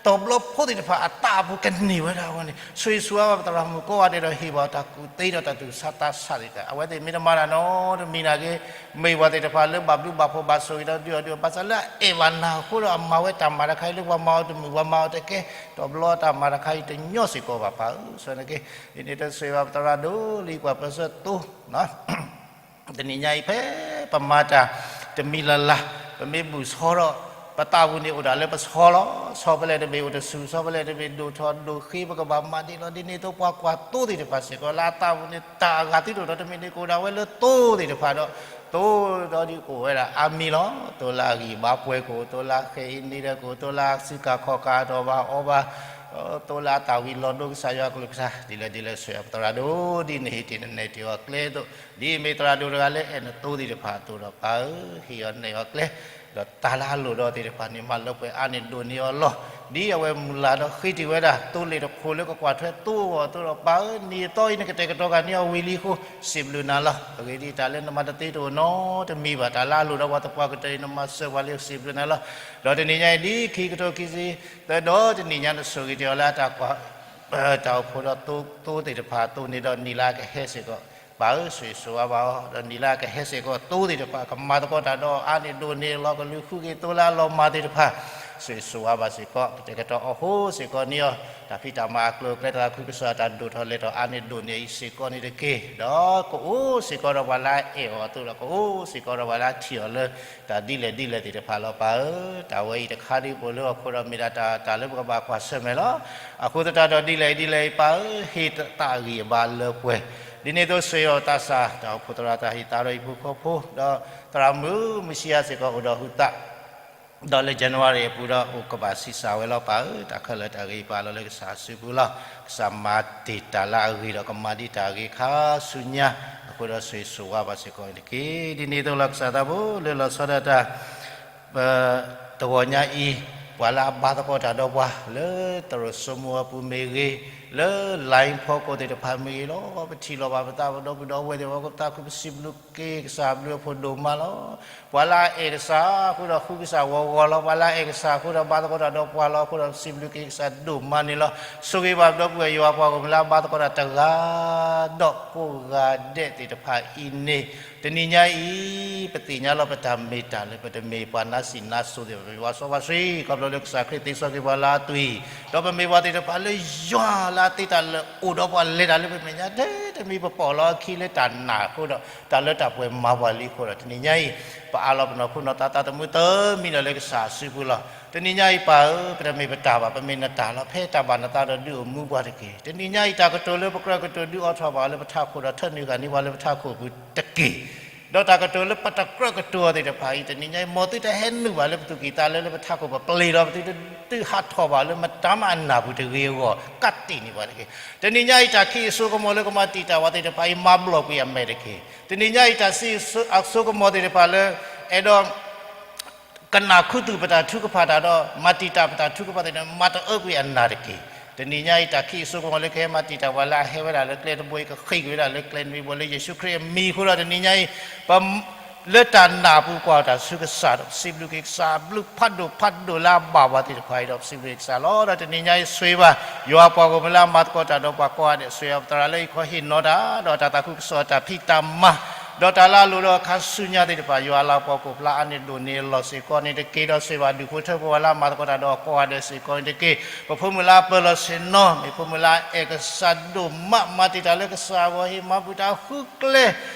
တီၤဘျီဖိသ့ၣ်တဖၣ်အသးအပူၤကန့ၢ်ဝဲဒၣ်အဂီၢ်န့ၣ် ဆိၣ်ဂ့ၤဆိၣ်ဝါဘၣ်ပသရၣ်မုၣ်ကိးဂၤဒဲးဒီးဟ့ၣ်ဘၣ်တၢ်ကူၣ်သ့ဒီးတၢ်သူၣ်ဆးသးဆးသ့ၣ်တဖၣ်, အဝဲသ့ၣ်မ့ၢ်တမၤတၢ်နီတမံၤနာ်က့ မ့ၢ်ပှၤသ့ၣ်တဖၣ်လၢဘၣ်ဘျုးဘၣ်ဖှိၣ်ဘၣ်ဆိၣ်ဂ့ၤဒီးဒုးအီၤဒုးအီၤ ဘၣ်ဆၣ်လၢအအဲၣ်ဘၣ်နၤအဃိဒီးအမၤဝဲတၢ်မၤတခါအံၤလၢပှၤမၤအီၤတမုာ် ပှၤမၤအီၤတကဲ တီၤဘျီတၢ်မၤတခါအံၤတညီစ့ၢ်ကီးဘၣ်ပၢ်ဧၢ, ဆိၣ်ဂ့ၤန့ၣ်က့ ဒ်န့ၣ်တဆိၣ်ဂ့ၤဘၣ်ပသရၣ်ဒိၣ်လံကွၢ်ပၢဆၢတိ တနံၤညါအံၤဖဲပမၤတၢ်တမံၤလၢ်လၢ် ပမ့ၢ်ဘူၣ်ဆီထီၣ် ပသးပူၤန့ၣ်အိၣ်ဒၣ်လၢပဆီလီၤ. ဆီဖဲလဲၣ်တမ့ၢ်အိၣ်တဆူၣ် ဆီဖဲလဲၣ်တမ့ၢ်ဒိၣ်ထီၣ်ဒိၣ်ဃ့ ပကဘၣ်မၤဒ်လီၤ. ဒ်န့ၣ်အသိးပှၤကွၢ်သိသ့ၣ်တဖၣ်စ့ၢ်ကီးလၢအသးပူၤန့ၣ် တၢ်အဂၤသုတအိၣ်ဒီးတမ့ၢ်န့ၣ် ကအိၣ်ဒၣ်ဝဲလၢသိသ့ၣ်တဖၣ်ဒီး သိဒီးဒ်ကအိၣ်ဝဲဒၣ်အါမံၤလီၤ. သိလၢအဂံၢ်ဘါပှဲၤကအိၣ်, သိလၢအဃဲၤအံၤန့ၢ်ဒီးကအိၣ်, သိလၢအစုကၤခီၣ်ကၤအတီၢ်ဘၣ်အီဘၣ် သိလၢအသၣ်ဝံၤလီၤဒိကစၢ်ယွၤအကလုၢ်ကထါ ဒ်လဲၣ်ဒ်လဲၣ်ဆိၣ်ဂ့ၤပသရၣ်ဒိၣ် ဒ်နဟ့ၣ်တ့ၢ်နနဲၣ်တ့ၢ်အီၤကျဲအသိး, ဒ်အမ့ၢ်သရၣ်ဒိၣ်တဂၤလၢအဲၣ်နသိသ့ၣ်တဖၣ်အသိးဒီး ပၢ်ဧၢ, ဟ့ၣ်အီၤနဲၣ်အီၤကျဲ, ဒီးတၢ်လၢအလိၣ်ဒီးသ့ၣ်တဖၣ်န့ၣ် မၤလၢပှဲၤအါန့ၢ်ဒိၣ်န့ၢ်အီၤလီၤ. ဒ်အဝဲမုၢ်လၢ်ဒီးဃ့တ့ၢ်ဝဲဒၣ် သိလ့ၣ်တခိၣ်လၢကကွၢ်ထွဲသိအီၤအသိးဒီး ပၢ်ဧၢ, နံၤအသီအံၤနကတဲာ်ကတီၤဂၤန့ၢ်အီၤဝံၤလံအဃိ စံးဘျုးနၤလီၤ. အဂ့ၢ်ဒ်အံၤ တၢ်လၢနမၤတသ့တအိၣ်နီတမံၤဘၣ်, တၢ်လၢအလိၣ်ဒီးပှၤသပှၢ်ကတၢၢ်အံၤ နမၤစၢၤပှၤလံ စံးဘျုးနၤလီၤ. ဒီးတနံၤညါအံၤ ဒ်ခံကထိခံဆံသၢ ဒီးတနံၤညါနဆိၣ်ဂ့ၤတ့ၢ်အီၤလၢအတၢ်ကွၢ် တၢ်အိၣ်ဖှိၣ်ဒီးသိသ့ၣ်တဖၣ်အသိးန့ၣ်ဒီး နံၤလၢအကဟဲစ့ၢ်ကီး ပၢ်ဧၢ ဆိၣ်ဂ့ၤဆိၣ်ဝါဘၣ်အီၤ, ဒီးနံၤလၢအကဟဲစ့ၢ်ကီးသိသ့ၣ်တဖၣ် ကမၤသကိးတၢ်ဒီးအါန့ၢ်ဒိၣ်န့ၢ်လီၤ, ကလူၤဃုက့ၤသိလၢအလီၤမၢ်သ့ၣ်တဖၣ် ဆိၣ်ဂ့ၤဆိၣ်ဝါဘၣ်စ့ၢ်ကီး ကတဲာ်ကတီၤအီၣ်ဟိစ့ၢ်ကီးန့ၢ်အီၤ တၢ်ဖံးတၢ်မၤအကျိၤအကျဲ တၢ်သးခုကစီၣ်အတၢ်ဒိၣ်ထီၣ်လဲၤထီၣ်အါန့ၢ်ဒိၣ်န့ၢ်အံၤစ့ၢ်ကီးန့ၣ်တက့ၢ်. ဒီးကအိၣ်စ့ၢ်ကီးဒီးပှၤလၢအအဲၣ်အီၤအသိးဒီး ကအိၣ်စ့ၢ်ကီးဒီးပှၤလၢအထံၣ်အီၤလၢ တၢ်ဒ်လဲၣ်ဒ်လဲၣ်သ့ၣ်တဖၣ်လီၤပၢ်ဧၢ. တၢ်ဝဲအံၤတခါဒ်ပအိၣ်လၢဟီၣ်ခိၣ်ဒီးမ့ၢ်ဒၣ်တၢ် တၢ်လၢပကဘၣ်ကွၢ်ဆၢၣ်မဲာ်လီၤ. အဃိသတးဒီးဒ်လဲၣ်ဒ်လဲၣ်အံၤပၢ်ဧၢ ဟ့ၣ်သးဂံၢ်အဘါလၢပှဲၤ ဒ်န့ၣ်အသိးဆိၣ်ဂ့ၤအီၤသးစၢ် တၢ်အိၣ်ဖှိၣ်သရၣ်တၢ်ဟ့ၣ်သးဒီးဟံၣ်ဖိဃီဖိ ဒီးသရၣ်မုၣ်မုၢ်ဆံယါစ့ၢ်ကီးအိၣ်ဒီးဟုသး ဒီးလၢ January အပူၤဒီး အိၣ်ကဘၣ်ဆံးစၢ်ဝဲလီၤပၢ်ဧၢ. တၢ်ခဲလၢာ်တၢ်ဂ့ၤပာ်လီၤလၢကစၢ်အစုပူၤလီၤ. ကစၢ်မၤတ့ၢ်တၢ်လၢအဂ့ၤဒီးကမၤဒံးတၢ်အဂ့ၤခါဆူညါ အဃိဒီးဆိၣ်ဂ့ၤဆိၣ်ဝါဘၣ်စ့ၢ်ကီးအံၤတက့ၢ်. ဒ်န့ၣ်အသိးလီၤ ကစၢ်သးဘိလၢလီၤဆီဒၣ်တၢ် ပ တဂီၤညါအံၤ ပှၤလၢအဘါသကိးတၢ်ဒီးပှၤ လၢသရိာ်စိမိၤအပူၤမ့ၢ်ဂ့ၤ, လၢ line ဖီခိၣ်သ့ၣ်တဖၣ်မ့ၢ်ဂ့ၤလီၤ, ပထံၣ်လိာ်ဘၣ်ပသးပဒီပုၢ်ဒီဝဲၢ်သ့ၣ်တဖၣ် ပသးခုပစံးဘျုးက့ၤကစၢ်အဘျုးအဖှိၣ်ဒိၣ်မးလီၤ. ပှၤလၢအအဲၣ်ကစၢ်အဃိဒီးဃုကစၢ်ဂီၤဂီၤလီၤ. ပှၤလၢအအဲၣ်ကစၢ်အဃိဒီးဘါသကိးတၢ်ဒီးပှၤလီၤ. အဃိဒီးပစံးဘျုးက့ၤကစၢ်ဒိၣ်မးန့ၣ်လီၤ. ဆိၣ်ဂ့ၤဘၣ်ပဒီပုၢ်ဝဲၢ်ယွၤပှၤဂီၢ်မုၢ်လၢအဘါသကိးတၢ်တဂၤ ဒီးကိးဂၤဒဲးသ့ၣ်တဖၣ်အံၤန့ၣ် တနံၤညါအံၤ ပသ့ၣ်ညါလီၤပတၢ်မ့ၢ်တၢ်လၢပတမ့ၢ်ပှၤနါစံးနါစိၤသ့ၣ်တဖၣ် ပမ့ၢ်ပှၤစီပှၤဆှံ ခီဖျိလၢကစၢ်ခရံာ်သ့စီက့ၤပှၤလၢအသွံၣ်, ဒီးပမ့ၢ်ပှၤသ့ၣ်တဖၣ်လၢယွၤလၢအသ့တၢ်လၢအိၣ်ဒီးပှၤလဲၤတၢ်လၢပမဲာ်ညါ ထဲတမံၤပပိာ်လီၤအခံလၢတၢ်နာ်အဃိဒီး တၢ်လၢတၢ်ပှဲၤမၤပှၤလံအဃိဒီး တနံၤညါအံၤ ပအၢၣ်လီၤပနီၢ်ခိနီၢ်သးသမူသၢမံၤလၢကစၢ်အစုပူၤလီၤ. တနံၤညါအံၤပၢ်ဧၢ ပတမ့ၢ်ပတၢ်ဘၣ် ပမ့ၢ်နတၢ်လီၤ. ဖဲတၢ်ဘၣ်နသးဒီးဒုးအိၣ်မူပှၤတက့ၢ်. တနံၤညါအံၤတၢ်ကတိၤလၢပကြၢးကတိၤဒုးအိးထီၣ်ဘၣ်လၢပထးခိၣ်ဒီးထၢနုာ်ဃာ်န့ၢ်ပှၤလၢပထးခိၣ်အပူၤတက့ၢ်. ဒီးတၢ်ကတိၤလၢပတကြၢးကတိၤအီၤသ့ၣ်တဖၣ်အံၤ တနံၤညါအံၤ မ်သုတဟဲနုာ်ဘၣ်လၢပသူၣ်ကံၢ်သးလဲလၢပထးခိၣ်ပပျ့ၤဒီး ပသုတဟးထီၣ်ဘၣ်လၢမတၤမၤအနၢ်ပူၤတဂ့ၤအဂီၢ် ကးတံာ်န့ၢ်ပှၤတက့ၢ်. တနံၤညါအံၤတၢ်ခံးအစိကမီၤလၢကမၤတံာ်တာ်ပှၤသ့ၣ်တဖၣ်အံၤ မၤဘျီၣ်ကွံာ်အမဲာ်တက့ၢ်. တနံၤညါအံၤတၢ်စံးအစိကမီၤသ့ၣ်တဖၣ်လၢ အဲၣ်ဒိး ကနၣ်ခူသူၣ်ပတၢ်ထုကဖၣ်တၢ်ဒီး မၤတံာ်တာ်ပတၢ်ထုကဖၣ်သ့ၣ်တဖၣ် မၤတအၢကွံာ်အနၢ်တက့ၢ်. တနံၤညါအံၤတၢ်ခံးအစိကမီၤလၢကဟဲမၤတံာ်တာ်ပှၤလၢအဟဲဝဲဒၣ်လၢကျဲတဘိအံၤ ကဃ့ၢ်ကွံာ်ဝဲဒၣ်လၢကျဲနွံဘိလၢယ့ၣ်ၡူးခရံာ်အမံၤအဃိဒီး တနံၤညါအံၤ ပ လၢတၢ်နာ်အပူၤကွၢ်တၢ်ဆူကစၢ်ဒီး ပစံးဘျုးက့ၤကစၢ် အဘျုးဖးဒိၣ်ဖးဒိၣ်လၢအဘၣ်ပှၤသ့ၣ်တဖၣ်အံၤဒီး ပစံးဘျုးက့ၤကစၢ်လီၤ. ဒီးတနံၤညါအံၤဆိၣ်ဂ့ၤဘၣ် ယွၤပှၤဂီၢ်မုၢ်လၢအမၤသကိးတၢ်ဒီးပှၤကိးဂၤဒဲး ဆိၣ်ဂ့ၤဘၣ်ပသရၣ်လၢဟံၣ်ခီဟ့ၣ်နီၤတၢ် ဒီးတၢ်သးခုကစီၣ်တၢ်ဖံးတၢ်မၤ ဒီးတၢ်လၢအလိၣ်ဒီးခါဆူညါသ့ၣ်တဖၣ် ယွၤလၤကပီၤခိၣ်ဖျါအါန့ၢ်ဒိၣ်န့ၢ်အလီၢ်စ့ၢ်ကီးန့ၣ်တက့ၢ်. ဒီးဆိၣ်ဂ့ၤဘၣ်ဒုးဖိထၢဖိဝဲလၢအမၤသကိးတၢ်ဒီးကိးဂၤဒဲးစ့ၢ်ကီးန့ၣ်တက့ၢ်. ပဖိမုၣ်လၢအပၢၤလီၤဆ့ၣ်နီၤ မ့ၢ်ဖိမုၣ်လၢအအဲၣ်ကစၢ်ဒိၣ်မး မၤတံာ်တာ်လၢကစၢ်အဂီၢ် ဟ့ၣ်မၤဘူၣ်တၢ်ဃုကျဲ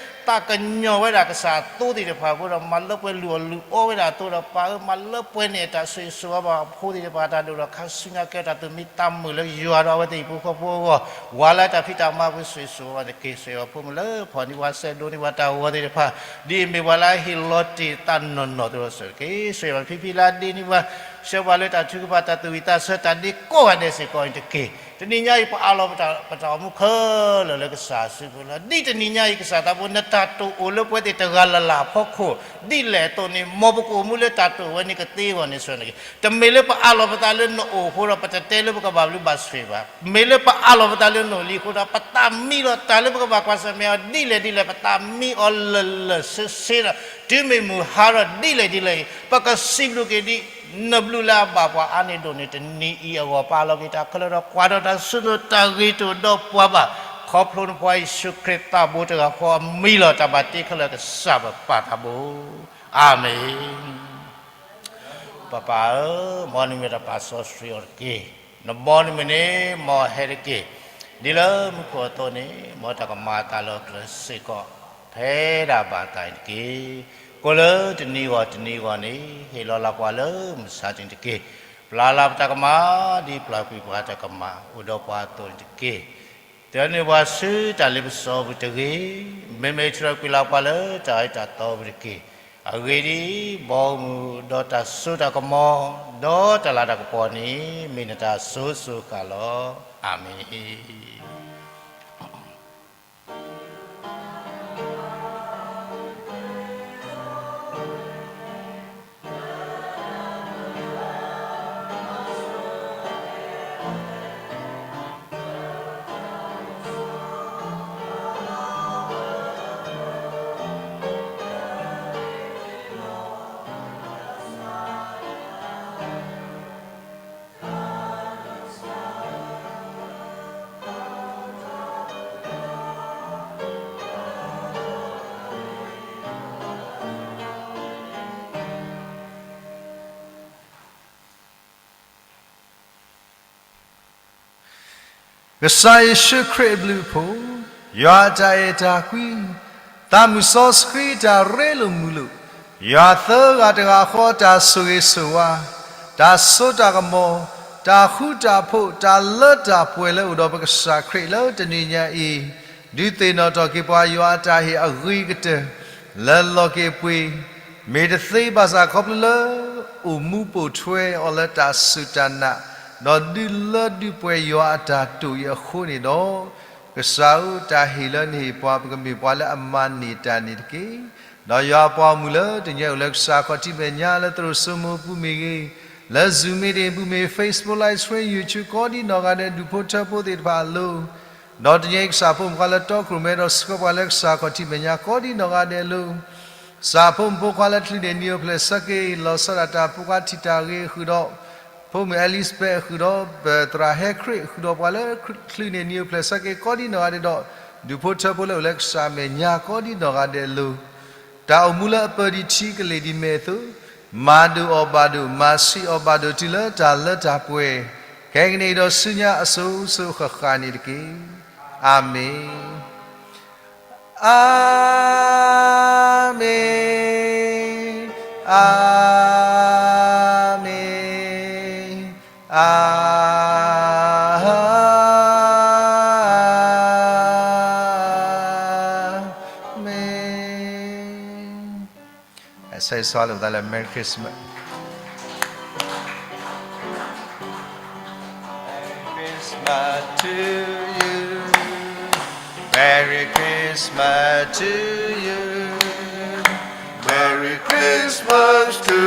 သးကညီၤဝဲဒၣ်ကစၢ်အသိသ့ၣ်တဖၣ်အဃိဒီး မၤလၢပှဲၤလုၢ်အီၣ်လုၢ်အီဝဲဒၣ်အသိဒီး ပၢ်ဧၢ မၤလၢပှဲၤန့ၢ်အတၢ်ဆိၣ်ဂ့ၤဆိၣ်ဝါဘၣ်အဖိသ့ၣ်တဖၣ် တၢ်ဒိၣ်ဒီးခါဆူညါကဲတၢ်သူၣ်မံသးမုာ်လၢယွၤဒီးအဝဲသ့ၣ်ဟံၣ်ဖိဃီဖိအဂီၢ် ဝၤလၢတၢ်ဖံးတၢ်မၤအပူၤ ဆိၣ်ဂ့ၤဆိၣ်ဝါဘၣ်တက့ၢ်. ဆိၣ်ဂ့ၤဘၣ်ဖိမုၣ်လၢဖီၣ်န့ၢ်ပှၤ စဲးဒိးန့ၢ်ပှၤတၢ်ဂီၤသ့ၣ်တဖၣ် ဒ်အမ့ၢ်ပှၤလၢအဟ့ၣ်လီၤတ့ၢ်သးနီၢ်နီၢ်အသိးဒီးဆိၣ်ဂ့ၤတက့ၢ်. ဆိၣ်ဂ့ၤဘၣ်ဖံဖံလၢအဒ့န့ၢ်ပှၤ ဆှၢပှၤလၢတၢ်ထုကဖၣ်တၢ်သူၣ်ဝံၣ်သးဆၢတၢ်ဒ့ကိးဂၤဒဲးစ့ၢ်ကီးန့ၣ်တက့ၢ်. တနံၤညါအံၤ ပအၢၣ်လီၤပတၢ်အိၣ်မူခဲလၢာ်လၢကစၢ်အစုပူၤလီၤ. ဒ်တနံၤညါအံၤ ကစၢ်သးဘိ နတၢ်တိာ်အိၣ်လၢပဝဲသ့ၣ်တဂၤလၢ်လၢ်အဖီခိၣ် ဒ်လဲၣ်အသိးန့ၣ် မ်ပကအိၣ်မူလၢတၢ်တိာ်ဝဲန့ၣ်ကသ့အဂီၢ်န့ၣ်ဆိၣ်ဂ့ၤန့ၣ်တက့ၢ်. တမ့ၢ်လၢပအၢၣ်လီၤပသးလၢနအိၣ်အဃိဒီး ပတတဲလၢပကဘၣ်ဘျုးဘၣ်ဆိၣ်ဂ့ၤဘၣ်. မ့ၢ်လၢပအၢၣ်လီၤပသးလၢနအိၣ်လံအဃိဒီး ပသးမံလီၤတၢ်လၢပကဘၣ်ကွၢ်ဆၢၣ်မဲာ်အီၤဒ်လဲၣ်ဒ်လဲၣ် ပသးမံအီၤလၢာ်လၢာ်ဆ့ဆ့ဒီး တုၤမ့ၢ်မုၢ်ဟါဒီးဒ်လဲၣ်ဒ်လဲၣ်အံၤ ပကစံးဘျုးက့ၤဒ် နဘျုးလၢအဘၣ်ပှၤအါန့ၢ်ဒိၣ်န့ၢ်တနံၤအံၤအဂီၢ် ပအၢၣ်လီၤက့ၤတၢ်ခဲလၢာ်ဒီးကွၢ်ဒီးတၢ်ဆူနတၢ်ဂ့ၤတအိၣ်ဒီးပှၤဘၣ် ခီဖျိနဖိယ့ၣ်ၡူးခရံာ်သးဘိတဂၤဃီအမံၤလီၤ. တၢ်ဘၣ်တ့ခဲလၢာ်ကစၢ်ပပၢ်သးဘိ အၤမ့ၣ်. ပပၢ်ဧၢ, မ်နမံၤတၢ်ပာ်စီဆှံအီၤတက့ၢ်. နဘီနမုၢ်န့ၣ် မ်အဟဲတက့ၢ်. ဒ်လၢမူခိၣ်အသိးန့ၣ် မ်တၢ်ကမၤအသးလၢအကျဲစ့ၢ်ကီး ဖဲဒၣ်ဘၣ်အသးန့ၣ်တက့ၢ်. ကိးလၢတနံၤဂီၢ်တနံၤဂီၢ်န့ၣ် ဟ့ၣ်လီၤလၢ်ပှၤလၢမုၢ်ဆါတနံၤတက့ၢ်. ပျၢ်လၢ်ပတၢ်ကမၣ် ဒ်ပျၢ်ကွံာ်ပှၤတၢ်ကမၣ်အိၣ်ဒီးပှၤအသိးန့ၣ်တက့ၢ်. တၢ်န့ၢ်ပှၤဆူတၢ်လ့ပစီပူၤတဂ့ၤ. မ့မ့ၢ်ထုးထီၣ်ကွံာ်လၢ်ပှၤလၢတၢ်အၢတၢ်သီပူၤတက့ၢ်. အဂ့ၢ်ဒ်အံၤ, ဘီမုၢ်ဒီးတၢ်စိတၢ်ကမီၤ ဒီးတၢ်လၤတၢ်ကပီၤန့ၣ် မ့ၢ်နတၢ်စိစိဃၣ်လီၤ. အၤမ့ၣ်. ကစၢ်ယ့ၣ်ၡူးခရံာ်အဘျုးအဖှိၣ်, ယွၤအတၢ်အဲၣ်တၢ်ကွံ, သးမုၢ်စီဆှံတၢ်ရ့လိာ်မုာ်လိာ်, ယွၤသၢဂၤတဂၤဃီတၢ်ဆိၣ်ဂ့ၤဆိၣ်ဝါ, တၢ်စိတၢ်ကမီၤ, တၢ်ဃူတၢ်ဖိး, တၢ်လၢတၢ်ပှဲၤလၢအိၣ်ဒီးပကစၢ်ခရံာ်လၢတနံၤညါအံၤ, ဒုးသ့ၣ်နီၣ်ထီၣ်က့ၤပှၤယွၤအတၢ်ဟ့ၣ်အဂ့ၤကတၢၢ် လၢလီၤက့ၤပှ့ၤ, မ့ၢ်တသ့ဘၣ်ဆၣ်ခီဖျိလၢ အိၣ်မူပိာ်ထွဲအီၤလၢတၢ်စူၢ်တၢ်နာ်, ဒီးဒုးလၢဒုးပှဲၤယွၤအတၢ်တိာ်အံၤအဃိန့ၣ်ဒီး, ကစၢ်ဧၢ, တၢ်ဟ့ၣ်လၢနဟ့ၣ်ပှၤ ပကမ့ၢ်ပှၤလၢအမၤန့ၢ်တၢ်န့ၣ်တက့ၢ်. ဒီးယွၤအပှၤအိၣ်မူလၢတညဲအိၣ်လၢကစၢ်ခီၣ်ထံးမဲာ်ညါလၢသရိာ်စိမိပူၤမ့ၢ်ဂ့ၤ, လၢ Zoom meeting ပူၤမ့ၢ်ဂ့ၤ, Facebook Live Stream, YouTube ကိးဒံနီၢ်ဂၤဒဲး ဒူၣ်ဖိထၢဖိသ့ၣ်တဖၣ်အလိၤ, ဒီးတညဲအံၤကစၢ်ဖိမုၣ်ခွါလၢတီခိၣ်ရိၣ်မဲဒီးဆှၢပှၤလၢကစၢ်ခီၣ်ထံးမဲာ်ညါ ကိးဒံနီၢ်ဂၤဒဲးအလိၤ, ကစၢ်ဖိမုၣ်ဖိခွါလၢချုးန့ၢ်နံၣ်အိၣ်ဖျဲၣ်ဆၢက့ၤ လီၤဆီဒၣ်တၢ်ဖိခွါထံၣ်တၢ်ဂ့ၤအဃုာ်ဒီး ဖိမုၣ် Elizabeth အဃုာ်ဒီး ပသရၣ်ဟဲခရံာ် အဃုာ်ဒီးပှၤလၢချုးန့ၢ်နံၣ်အိၣ်ဖျဲၣ်ဆၢက့ၤ ကိးဒံနီၢ်ဂၤဒဲးဒီး ဒူၣ်ဖိထၢဖိလၢအိၣ်လၢကစၢ်မဲာ်ညါ ကိးဒံနီၢ်ဂၤဒဲးအလိၤ, တၢ်အိၣ်မူလၢအပၢၤဒံးထံကလ့ၢ်ဒံးမဲာ်အသိး, မၤဒိၣ်အီၣ်ဘၣ်ဒိၣ်, မၤဆံးအီၣ်ဘၣ်ဒိၣ်တုၤလၢတၢ်လၢတၢ်ပှဲၤ, ခဲကနံၣ်အံၤဒီးဆူညါအစိၤစိၤဃၣ်ဃၣ်န့ၣ်တက့ၢ်. အၤမ့ၣ်. အၤမ့ၣ်, အၤမ့ၣ်, အၤမ့ၣ်. ဆၢဂ့ၤဆၢဝါလိာ်ပသးလၢ Merry Christmas. Merry Christmas to you. Merry Christmas to you. Merry Christmas to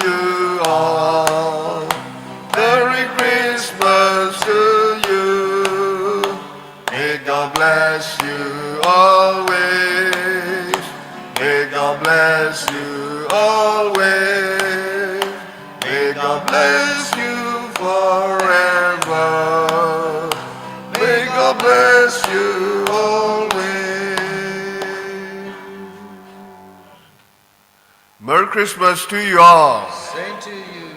you all. Merry Christmas to you. May God bless you always. May God bless you always. May God bless you forever. May God bless you always. Merry Christmas to you all. Same to you.